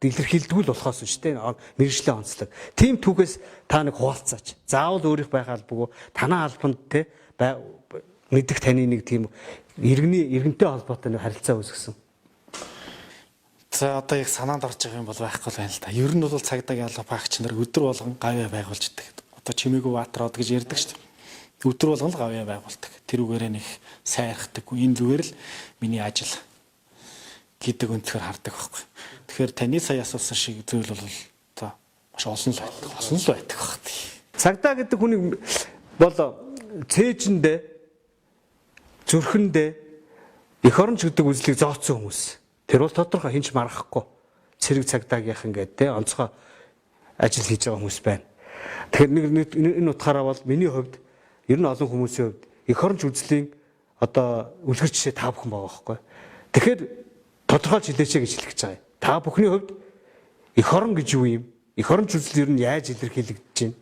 илэрхийлдэггүй л болохоос шүү дээ. Мэргэжлийн онцлог. Тийм түүхээс та нэг хуваалцаач. Заавал өөрийнх байх албагүй. Танаа албанд те мэдэх таны нэг тийм иргэний иргэнтэй холбоотой нэг харилцаа үүсгэсэн. За одоо яг санаанд орж байгаа юм бол байхгүй л байна л да. Ер нь бол цагдаагийн алба хаагч нар өдөр болгон гавья байгуулждаг. Одоо чимээгүй баатраад гэж ярьдаг шүү дээ. Өдөр болгон л гавья байгуулдаг. Тэр үгээрээ нэг сайрхдаг. Энэ зүгээр л миний ажил гэдэг өнцгөр хардаг байхгүй. Тэгэхээр таны сая асуусан шиг зүйл бол одоо маш олон л байдаг. Олон л байдаг баг. Цагдаа гэдэг хүнийг бол цээжэндээ зүрхэндээ эх оронч гэдэг үзлийг зооцсон хүмүүс. Тэр бол тодорхой хинч маргахгүй. Цэрэг цагдаагийнхан гэдэг те онцгой ажил хийж байгаа хүмүүс байна. Тэгэхээр нэг энэ утгаараа бол миний хувьд ер нь олон хүмүүсийн хувьд эх оронч үзлийн одоо үлгэр жишээ та бүхэн байгаа байхгүй. Тэгэхээр тодорхойлж хэлээч гэж хэлэх гэж байгаа юм. Та бүхний хувьд эх орон гэж юу юм? Эх оронч үзэл ер нь яаж илэрхийлэгдэж байна?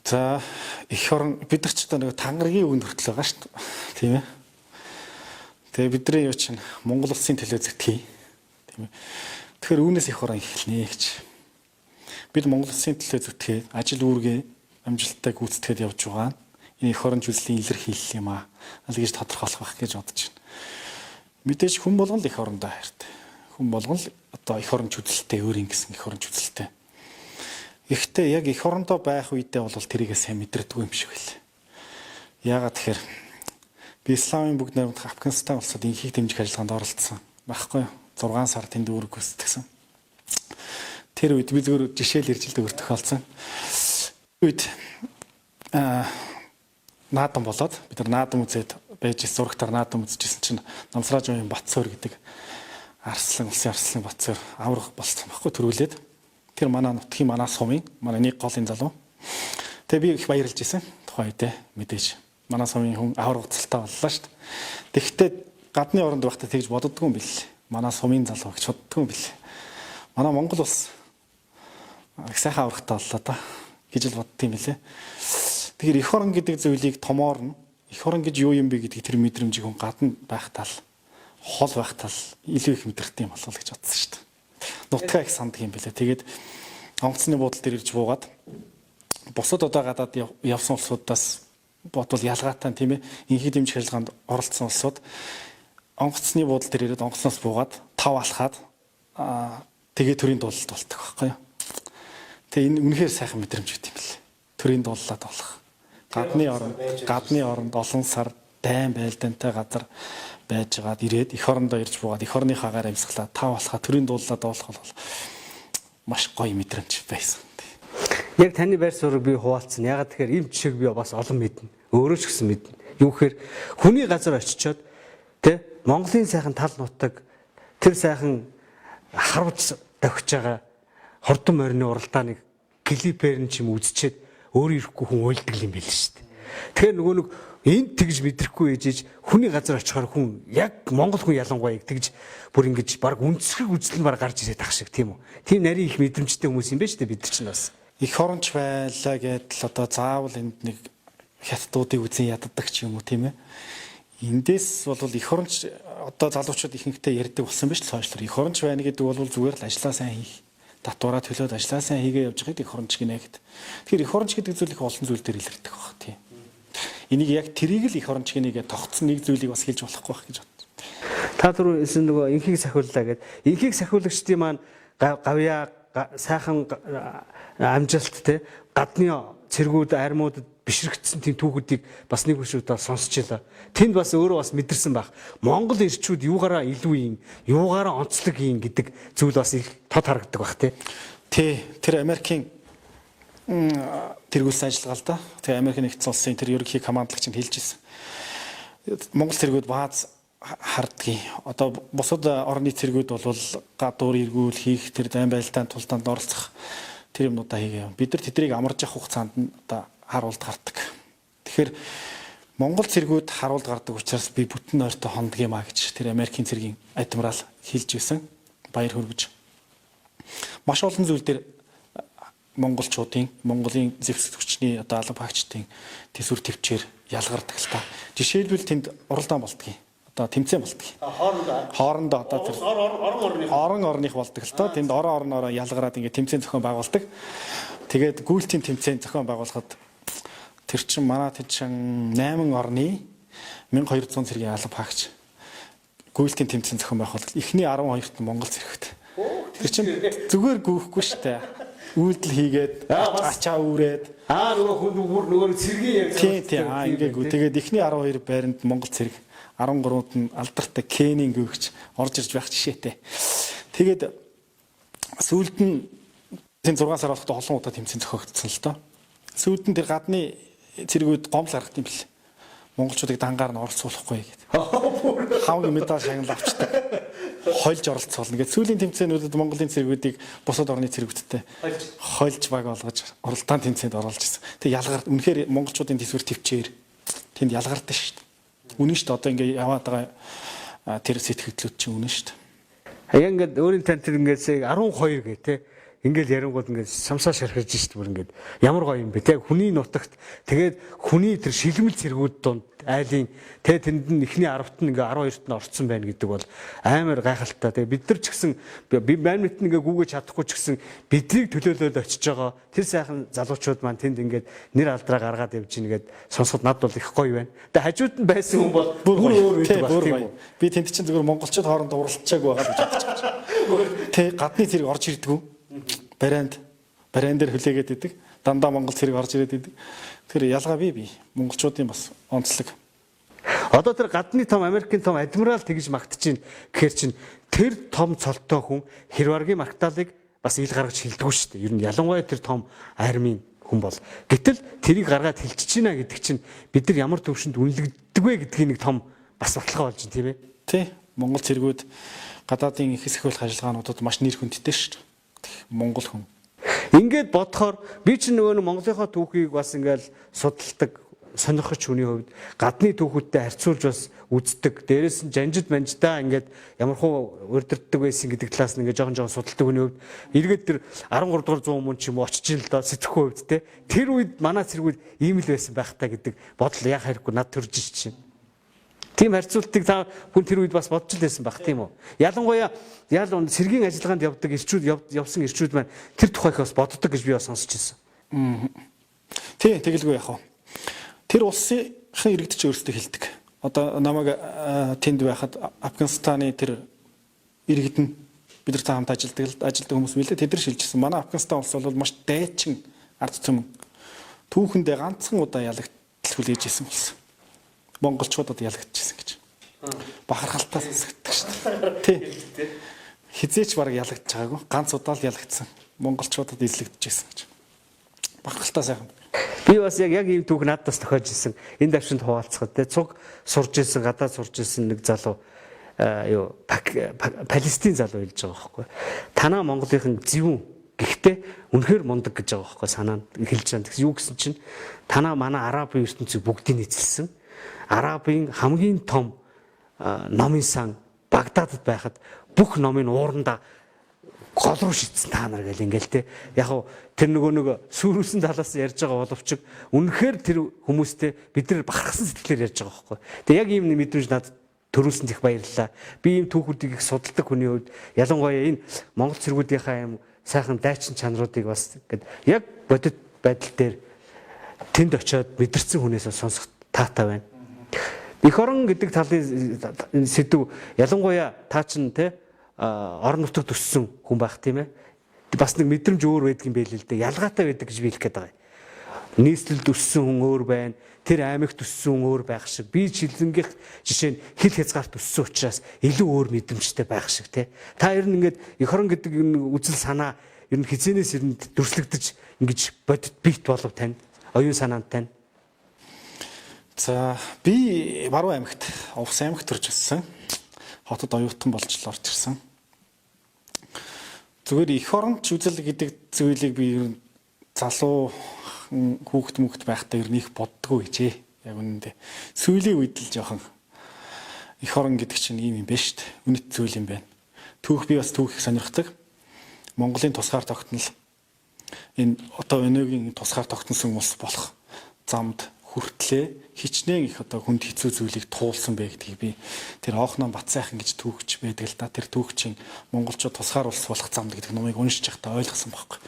За эх орон бид нар ч одоо нэг тангаргийн үгэнд хүртэл байгаа шүү дээ. Тийм ээ. Тэгээ бидний юу чинь Монгол улсын төлөө зүтгэе. Тийм ээ. Тэгэхээр үүнээс эх орон эхэлнэ гэж. Бид Монгол улсын төлөө зүтгээд ажил үүргээ амжилттай гүйцэтгээд явж байгаа. Энэ эх орон зүйлсийн илэрхийлэл юм аа. Аль гэж тодорхойлох байх гэж бодож байна. Мэдээж хүн болгон л эх орондоо хайртай. Хүн болгон л одоо эх оронч үзэлтэй, өөрийн гэсэн эх оронч үзэлтэй. Гэхдээ яг эх орондоо байх үедээ бол тэрийгээ сайн мэдэрдэггүй юм шиг байл. Яагаад тэгэхээр би исламын бүгд найрамдах Афганистан улсад инхийг дэмжих ажиллагаанд оролцсон. Багхгүй юу? 6 сар тэнд үүрэг гүйцэтгсэн. Тэр үед би зөвхөн жишээл ирж л өөр тохиолдсон. Үед наадам болоод бид нар наадам үзээд байж зурагтаар наадам үзчихсэн чинь Намсраажын Батцоор гэдэг Арслан улсын Арслан Батцоор аврах болсон байхгүй төрүүлээд тэр манай нутгийн манай сумын манай нэг голын залуу. Тэгээ би их баярлж исэн тухайн үедээ мэдээж манай сумын хүн аврах гоцолтой боллоо шүү дээ. Тэгэхдээ гадны оронд байхдаа тэгж боддгоо юм бил. Манай сумын залуу гэж боддгоо юм бил. Манай Монгол улс их сайхан аврахтай боллоо да гэж л боддгийм билээ. Тэгэхээр эх орон гэдэг зүйлийг томоор нь эх орон гэж юу юм бэ гэдэг тэр мэдрэмжийг хүн гадна байх тал хол байх тал илүү их мэдэрхт юм болов гэж бодсон шүү дээ. Нутгаа их санддаг юм билээ. Тэгээд онгоцны буудлын дээр ирж буугаад бусад одоо гадаад явсан улсуудаас бодвол ялгаатай, тийм ээ. Энхийг дэмжих ажиллагаанд оролцсон улсууд онгоцны буудал дээр ирээд онгоцноос буугаад тав алхаад тэгээ төрийн дуулалт болдог байхгүй юу. Тэгээ энэ үнэхээр сайхан мэдрэмж байт юм бэл. Төрийн дууллаад болох. Гадны оронд олон сар дайн байлдаантай газар байжгаад ирээд эх орондоо ирж буугаад эх орныхоо агаар амьсгалаа тав алхаа төрийн дууллаа дуулах бол маш гоё мэдрэмж байсан. Яг таны байр суурийг би хуваалцсан. Ягаад тэгэхээр ийм жишээг би бас олон мэднэ. Өөрөө ч гэсэн мэднэ. Юу гэхээр хүний газар очичоод тэ Монголын сайхан тал нутаг тэр сайхан харвж давхиж байгаа хордон морины уралдааныг клипээр нь ч юм үзчихэд өөрөө ирэхгүй хүн уйлдаг юм байл шүү дээ. Тэгэхээр нөгөө нэг энд тэгж мэдрэхгүй ээжиж хүний газар очихоор хүн яг монгол хүн ялангуяа тэгж бүр ингэж баг үндэсхэг үзэл нь баг гарч ирээд ах шиг, тийм үү. Тийм нарийн их мэдрэмжтэй хүмүүс юм байна шүү дээ бид нар чинь бас. Эх оронч байлаа гэдэл одоо заавал энд нэг хятадуудыг үзэн яддаг ч юм уу, тийм ээ. Эндээс бол эх оронч одоо залуучууд ихэнхдээ ярьдаг болсон биш л сошиалор. Эх оронч байна гэдэг бол зүгээр л ажлаа сайн хийх. Татвараа төлөөд ажлаа сайн хийгээ явж байхад эх оронч гинэ гэд. Тэгэхээр эх оронч гэдэг зүйл их олон зүйл дээр илэрдэг баг, тийм. Энийг яг тэрийг л эх оронч гинэ гэж тогтсон нэг зүйлийг бас хэлж болохгүй байх гэж бодсон. Та түрүү хэлсэн нөгөө энхийг сахиуллаа гэд. Энхийг сахиулагчдын маань гавьяа сайхан амжилт те гадны цэргүүд армуудад бишрэгдсэн тийм түүхүүдийг бас нэг хөшөөдөө сонсч илаа. Тэнд бас өөрөө бас мэдэрсэн байх. Монгол эрчүүд юугаараа илүү юм, юугаараа онцлог юм гэдэг зүйл бас их тод харагддаг байх те. Тий, тэр Америкийн тэргүүлсэн ажиллагаа л да. Тэгээ Америк нэгдсэн улсын тэр ерөнхий командлагч нь хэлж ирсэн. Монгол цэргүүд бааз хардгийг. Одоо бусад орны цэргүүд бол гадуур эргүүл хийх тэр дайн байлдаан тулдаанд оролцох тэр юмнуудаа хийгээ. Бид нар тэднийг амарж явах хугацаанд нь одоо харуулд гардаг. Тэгэхээр Монгол цэргүүд харуулд гардаг учраас би бүтэн нойртой хондг юм а гэж тэр Америкийн цэргийн адмирал хэлж ирсэн. Баяр хүргэж. Маш олон зүйл дээр монголчуудын, Монголын зэвсэг хүчний одоо алба хаагчдын төсвөр төвчээр ялгардаг л та. Жишээлбэл тэнд уралдаан болдгийг. Одоо тэмцээн болдгийг. Хоорондоо одоо тэр орон орных болдог л та. Тэнд орон орноороо ялгараад ингээд тэмцээн зохион байгуулдаг. Тэгээд гүйлтийн тэмцээн зохион байгуулахад тэр чин манай тэр чин 8 орны 1200 цэргийн алба хаагч гүйлтийн тэмцээн зохион байгуулалт. Эхний 12-т нь Монгол цэрэгт. Тэр чин зүгээр гүйхгүй штэ. Үйлдэл хийгээд ачаа үүрээд нөгөө хүн бүр нөгөө цэргийн яг тий тий ингээд тэгээд эхний 12 байранд Монгол цэрэг, 13-нд нь алдартай Кенийн гүйгч орж ирж байх жишээтэй. Тэгээд сүүлд нь тийм 6 сар болоход олон удаа тэмцээн зохиогдсон л доо. Сүүлд нь тэр гадны цэргүүд гомдол гаргах юм бэл. Монголчуудыг дангаар нь оролцуулахгүй гэдэг. Хавгийн медаль шагнал авчдаг. Хольж оролцуулна гэд. Сүүлийн тэмцээнүүдэд Монголын цэргүүдийг бусад орны цэргүүдтэй хольж баг болгож уралдаан тэмцээнд оруулж ирсэн. Тэг ялгаар үнэхээр монголчуудын төсвөр төвчээр тэнд ялгардаг шүү дээ. Үнэн шүү дээ. Одоо ингээ яваад байгаа тэр сэтгэгдлүүд чинь үнэн шүү дээ. Яг ингээд өөрийн тань тэр ингээд 12 гэ те. Ингээл ярингууд ингээд самсаа шархирж шít бүр ингээд ямар гоё юм бэ те. Хүний нутагт тэгээд хүний тэр шилмэл цэргүүд дунд айлын те тэнд нь эхний 10-т нь ингээд 12-т нь орцсон байна гэдэг бол амар гайхалтай. Тэгээ бид нар ч гэсэн би мань мэт ингээд гүгэж чадахгүй ч гэсэн биднийг төлөөлөөд очиж байгаа тэр сайхан залуучууд маань тэнд ингээд нэр алдраа гаргаад явж гин ингээд сонсоход над бол их гоё байна. Тэгээ хажууд нь байсан хүн бол бүр өөр байдаг баг, тийм үү? Би тэнд чинь зүгээр монголчууд хоорондоо уралдчаагүй байгаа гэж бодож байгаа. Тэ гадны цэрэг орж ирдгүү. Барайнд барайн дээр хүлээгээд идэг. Дандаа монгол цэрэг орж ирээд идэг. Тэгэхээр ялгаа бий. Монголчуудын бас онцлог. Одоо тэр гадны том Америкийн том адмирал тэгж магтаж чинь гэхэр чинь тэр том цолтой хүн хэрваргийн магтаалыг бас ил гаргаж хилдэггүй шүү дээ. Ер нь ялангуяа тэр том армийн хүн бол. Гэтэл тэрийг гаргаад хилчиж гинэ гэдэг чинь бид нар ямар төвшөнд үнэлэгддэг вэ гэдгийг нэг том бас баталгаа болж байна, тийм ээ. Тий. Монгол цэргүүд гадаадын их хэсэг хөлөх ажиллагаануудад маш нэр хүндтэй шүү дээ. Монгол хүн. Ингээд бодохоор би чинь нөгөө нэг Монголынхоо түүхийг бас ингээл судалдаг сонирхож хүний хувьд гадны түүхүүдтэй харьцуулж бас үздэг. Дээрээс нь жанжид манждаа ингээд ямархуу урдирддаг байсан гэдэг талаас нь ингээд жоохон жоохон судалдаг хүний хувьд эргээд тэр 13 дугаар зуун мөн ч юм уу очиж ин л доо сэтгэхүй хувьд те. Тэр үед манай цэргүүд ийм л байсан байх та гэдэг бодол яа харахгүй над төрж ич чинь. Тийм харьцуултыг та хүн тэр үед бас бодож л байсан байх, тийм үү? Ялангуяа ял сэргийн ажиллагаанд явдаг ирчүүд явсан ирчүүд маань тэр тухайг бас боддог гэж би бас сонсч ирсэн. Тий, тэгэлгүй яах вэ? Тэр улсын иргэд ч өөрсдөө хэлдэг. Одоо намайг тэнд байхад Афганистаны тэр иргэд нь бид нар хамт ажилдаг хүмүүс мэлээ тэд нар шилжсэн. Манай Афганистан улс бол маш дайчин ард түмэн. Түүхэндээ ганцхан удаа ялагдтал хүлээж исэн улс. Монголчуудад ялагдчихсан гэж. Бахархалтай сонсогддог шүү дээ. Тий. Хизээч бараг ялагдж байгаагүй. Ганц удаа л ялагдсан. Монголчуудад эзлэгдэжсэн гэж. Бахархалтай сайхан. Би бас яг ийм түүх надад бас тохиож исэн. Энэ давшинд хуваалцахад те цуг сурж исэн, гадаад сурж исэн нэг залуу юу Палестин залуу хэлж байгаа байхгүй. Танаа Монголынхан зөвүүн гэхдээ үнэхээр мундаг гэж байгаа байхгүй санаа хэлж байгаа. Тэгсэн юу гэсэн чинь танаа манай арабын ертөнцийг бүгдийг эзэлсэн. Арабын хамгийн том номын сан Багдадад байхад бүх номын уурандаа гол руу шидсэн та нар гэл ингээл те. Яг хав тэр нөгөө сүрүүлсэн талаас ярьж байгаа боловч үнэхээр тэр хүмүүстэй бид нар бахархсан сэтгэлээр ярьж байгаа байхгүй. Тэгээ яг ийм мэдрэмж надад төрүүлсэнд их баярлалаа. Би ийм түүхүүдийг их судалдаг хүний хувьд ялангуяа энэ Монгол цэргүүдийнхаа ийм сайхан дайчин чанаруудыг бас ингээд яг бодит байдал дээр тэнд очиод мэдэрсэн хүнээс сонсох таатай байна. Эх орон гэдэг талын сэдв ялангуяа та чинь те орон нутагт өссөн хүн байх тийм ээ. Бас нэг мэдрэмж өөр байдаг юм байл л дээ. Ялгаатай байдаг гэж би хэлэх гээд байгаа юм. Нийслэлд өссөн хүн өөр байна. Тэр аймагт өссөн хүн өөр байх шиг. Би шилэнгийнх жишээ нь хил хязгаарт өссөн учраас илүү өөр мэдрэмжтэй байх шиг те. Та ер нь ингээд эх орон гэдэг энэ үзэл санаа ер нь хизэнээс ер нь дүрслэгдэж ингэж бодит бит болов тань. Оюун санаанд тань. За би Баруун аймагт, Увс аймагт төрж өссөн. Хотод оюутан болж л орж ирсэн. Зүгээр эх оронч үзэл гэдэг зүйлийг би ер нь залуу хүүхэд мөхт байхдаа ер нь их боддгоо гэжээ. Яг үнэндээ. Сүүлийн үед л жоохон эх орон гэдэг чинь ийм юм байна шүү дээ. Үнэт зүйл юм байна. Түүх би бас түүх их сонирхдаг. Монголын тусгаар тогтнол энэ одоо өнөөгийн тусгаар тогтносон улс болох замд хүртлээ хичнээн их одоо хүнд хэцүү зүйлийг туулсан бэ гэдгийг би тэр Оохноо Батсайхан гэж түүхч байдаг л да. Тэр түүхчин монголчууд тусгаар улс болох замд гэдэг номыг уншиж байхдаа ойлгосон байхгүй.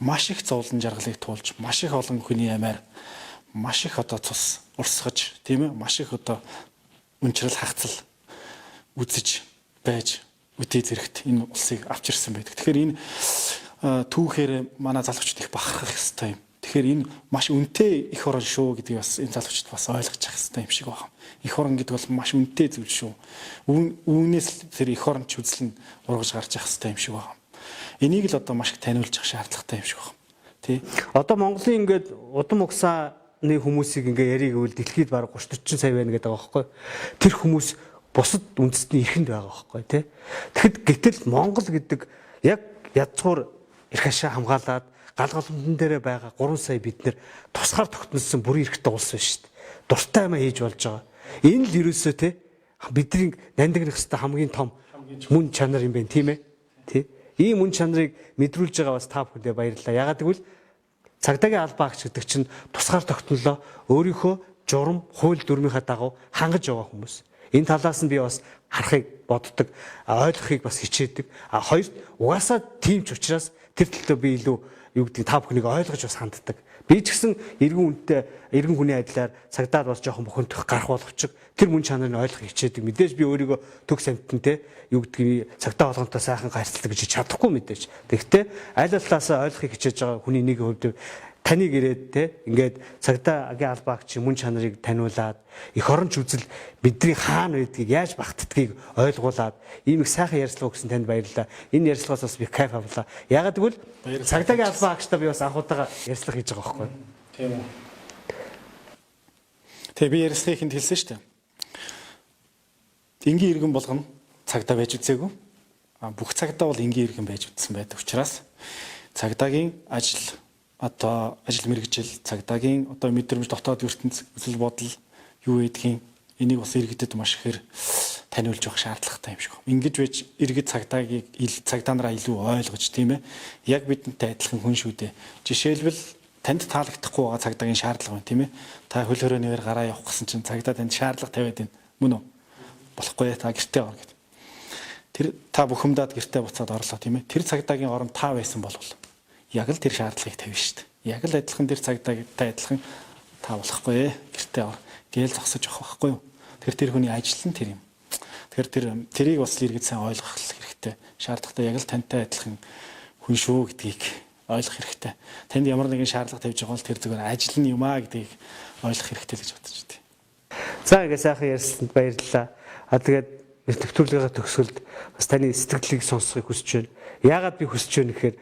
Маш их зовлон жаргалыг туулж, маш их олон хүний амиар, маш их одоо цус урсгаж, тийм ээ, маш их одоо үнчрэл хагцал үзэж байж үдээ зэрэгт энэ улсыг авч ирсэн байдаг. Тэгэхээр энэ түүхээр манай залуучууд их бахархах ёстой юм. Тэгэхээр энэ маш үнэтэй эх орон шүү гэдгийг бас энэ залуучууд бас ойлгож явах ёстой юм шиг байна. Эх орон гэдэг бол маш үнэтэй зүйл шүү. Үүнээс тэр эх оронч үзэл нь ургаж гарч явах ёстой юм шиг байна. Энийг л одоо маш их таниулж явах шаардлагатай юм шиг байна. Тий. Одоо Монголын ингээд удам угсааны хүмүүсийг ингээ яриг гэвэл дэлхийд бараг 30 40 сая байна гэдэг байгаа байхгүй. Тэр хүмүүс бусад үндэстний эрхэнд байгаа байхгүй тий. Тэгэхэд гэтэл Монгол гэдэг яг ядцуур эрх ашаа хамгаалаад гал голомтон дээрээ байгаа 3 сая бид нэр тусгаар тогтносон бүрийн эрхтэй улс байна шүү дээ. Дуртай юмаа хийж болж байгаа. Энэ л ерөөсөө те бидний нандинах хэвээр хамгийн том мөн чанар юм байна тийм ээ. Тий. Ийм мөн чанарыг мэдрүүлж байгаа бас та бүхэндээ баярлалаа. Ягаад гэвэл цагдаагийн албаа агч гэдэг чинь тусгаар тогтнолоо өөрийнхөө журам, хууль дүрмийнхаа дагуу хангаж яваа хүмүүс. Энэ талаас нь би бас харахыг боддог, ойлгохыг бас хичээдэг. А хоёрт угаасаа тийм ч учраас тэр төлөө би илүү юу гэдгийг та бүхнийг ойлгож бас ханддаг. Би ч гэсэн эргэн үнтэй эргэн хүний адилаар цагдаад бас жоохон бухимдах гарах боловч тэр мөн чанарыг ойлгох хичээдэг. Мэдээж би өөрийгөө төгс амтантэй юу гэдгийг цагдаа болгонтой сайхан харьцдаг гэж чадахгүй мэдээж. Тэгэхдээ аль аллаасаа ойлгохыг хичээж байгаа хүний нэг хувьд таныг ирээд те ингээд цагдаагийн албаагч мөн чанарыг таниулаад эх оронч үзэл бидний хаана байдгийг яаж багтдгийг ойлгуулад ийм их сайхан ярилцлага өгсөн танд баярлалаа. Энэ ярилцлагаас бас би кайф авлаа. Ягаад гэвэл цагдаагийн албаагчтай би бас анх удаага ярилцлага хийж байгаа байхгүй. Тийм үү. Тэгээ би ярилцлагын ихэнд хэлсэн шүү дээ. Энгийн иргэн болгоно цагдаа байж үзээгүй. А бүх цагдаа бол энгийн иргэн байж үзсэн байдаг учраас цагдаагийн ажил одоо ажил мэргэжил, цагдаагийн одоо мэдрэмж, дотоод ертөнц, үзэл бодол юу гэдгийг энийг бас иргэдэд маш ихээр таниулж явах шаардлагатай юм шиг байна. Ингэж байж иргэд цагдаагийг цагдаа нараа илүү ойлгож тийм ээ. Яг бидэнтэй адилхан хүн шүү дээ. Жишээлбэл танд таалагдахгүй байгаа цагдаагийн шаардлага байна тийм ээ. Та хөл хорионоор гараа явах гэсэн чинь цагдаа танд шаардлага тавиад байна. Мөн үү? Болохгүй та гэртээ ор гэд. Тэр та бухимдаад гэртээ буцаад орлоо тийм ээ. Тэр цагдаагийн оронд та байсан болвол яг л тэр шаардлагыг тавина шүү дээ. Яг л адилхан тэр цагдаатай адилхан Та болохгүй гэртээ ор гээл зогсож явах байхгүй юу? Тэгэхээр тэр хүний ажил нь тэр юм. Тэгэхээр тэр тэрийг бас л иргэд сайн ойлгох хэрэгтэй. Шаардлагатай яг л тантай адилхан хүн шүү гэдгийг ойлгох хэрэгтэй. Танд ямар нэгэн шаардлага тавьж байгаа бол тэр зүгээр ажил нь юм аа гэдгийг ойлгох хэрэгтэй л гэж бодож байна. За ингээ сайхан ярьсанд баярлалаа. А тэгээд нэвтрүүлгийнхаа төгсгөлд бас таны сэтгэлийг сонсохыг хүсэж байна. Яагаад би хүсэж байна гэхээр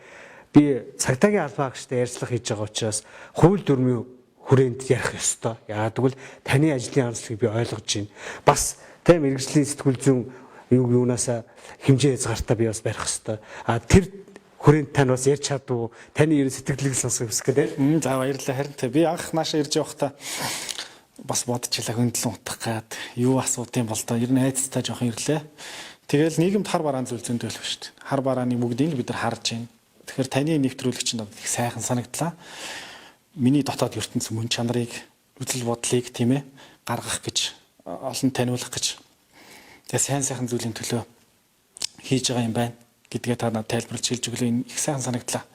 би цагдаагийн албан хаагчтай ярьцлага хийж байгаа учраас хууль дүрмийн хүрээнд ярих ёстой. Яагаад гэвэл таны ажлын онцлогийг би ойлгож байна. Бас тийм мэргэжлийн сэтгүүл зүйн юу юунаасаа хэмжээ хязгаартаа би бас барих ёстой. А тэр хүрээнд тань бас ярьж чадвуу таны ер нь сэтгэлийг сонсохыг хүсэх гэдэг. За баярлалаа. Харин тэ би анх нааша ирж явахдаа бас бодчихлаа хөндлөн утгах гад юу асуудын бол доо ер нь айцтай жоохон ирлээ. Тэгэл нийгэмд хар бараан зүйл зөндөл шүү дээ. Хар барааны бүгдийг л бид нар харж байна. Тэгэхээр таны нэвтрүүлэг чинь надад их сайхан санагдлаа. Миний дотоод ертөнц мөн чанарыг, үзэл бодлыг тийм ээ гаргах гэж, олон таниулах гэж тэгээ сайн сайхан зүйлийн төлөө хийж байгаа юм байна гэдгээ та надад тайлбарлаж хэлж өглөө энэ их сайхан санагдлаа.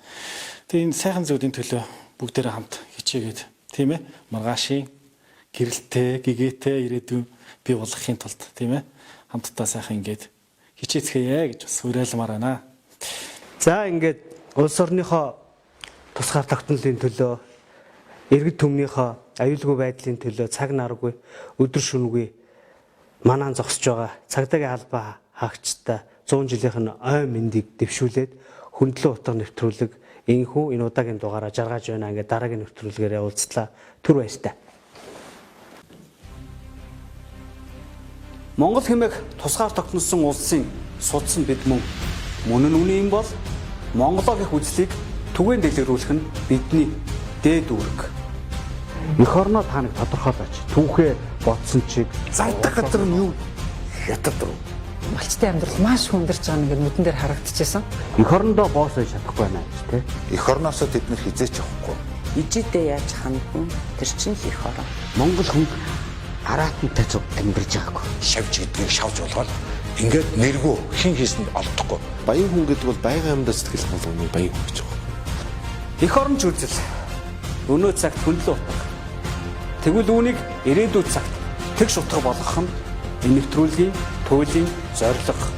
Тэгээ энэ сайхан зүйлийн төлөө бүгдээрээ хамт хичээгээд тийм ээ маргаашийн гэрэлтэй, гэгээтэй ирээдүйн бий болгохын тулд тийм ээ хамтдаа сайхан ингээд хичээцгээе гэж бас уриалмаар байна. За ингээд улс орныхоо тусгаар тогтнолын төлөө иргэд түмнийхөө аюулгүй байдлын төлөө цаг наргүй өдөр шөнөгүй манаан зогсож байгаа цагдаагийн албаа хаагчтай 100 жилийнх нь ой мэндийг дэвшүүлээд хөндлөн утга нэвтрүүлэг энэхүү энэ удаагийн дугаараа жаргаж байна. Ингээд дараагийн нэвтрүүлгээр уулзлаа. Түр баяртай. Монгол хэмээх тусгаар тогтносон улсын судас нь бид мөн. Мөн нь үнэн юм бол Монголоо гэх үзлийг түгээн дэлгэрүүлэх нь бидний дээд үүрэг. Эх орноо та нэг тодорхойлооч. Түүхээ бодсон чиг Зардаг газар нь юу? Хятад руу. Малчтай амьдрал маш хүндэрч байгаа нэг нүдэн дээр харагдчихсан. Эх орондоо боос байж чадахгүй байна гэж тэ. Эх орноосоо тэд нэр хизээч явахгүй. Ижидээ яаж хандна тэр чинь л их орон. Монгол хүн араатантай цуг амьдарч байгаагүй. Шавж гэдгийг шавж болгоод ингээд нэргүү хин хийсэнд олдохгүй. Баян хүн гэдэг бол байгалийн амьдаа сэтгэл хангалуун баян хүн гэж байгаа. Эх орон ч үзэл. Өнөө цагт хөндлөн утга. Тэгвэл үүнийг ирээдүйн цагт тэгш утга болгох нь энэ нэвтрүүлгийн туйлын зорилго.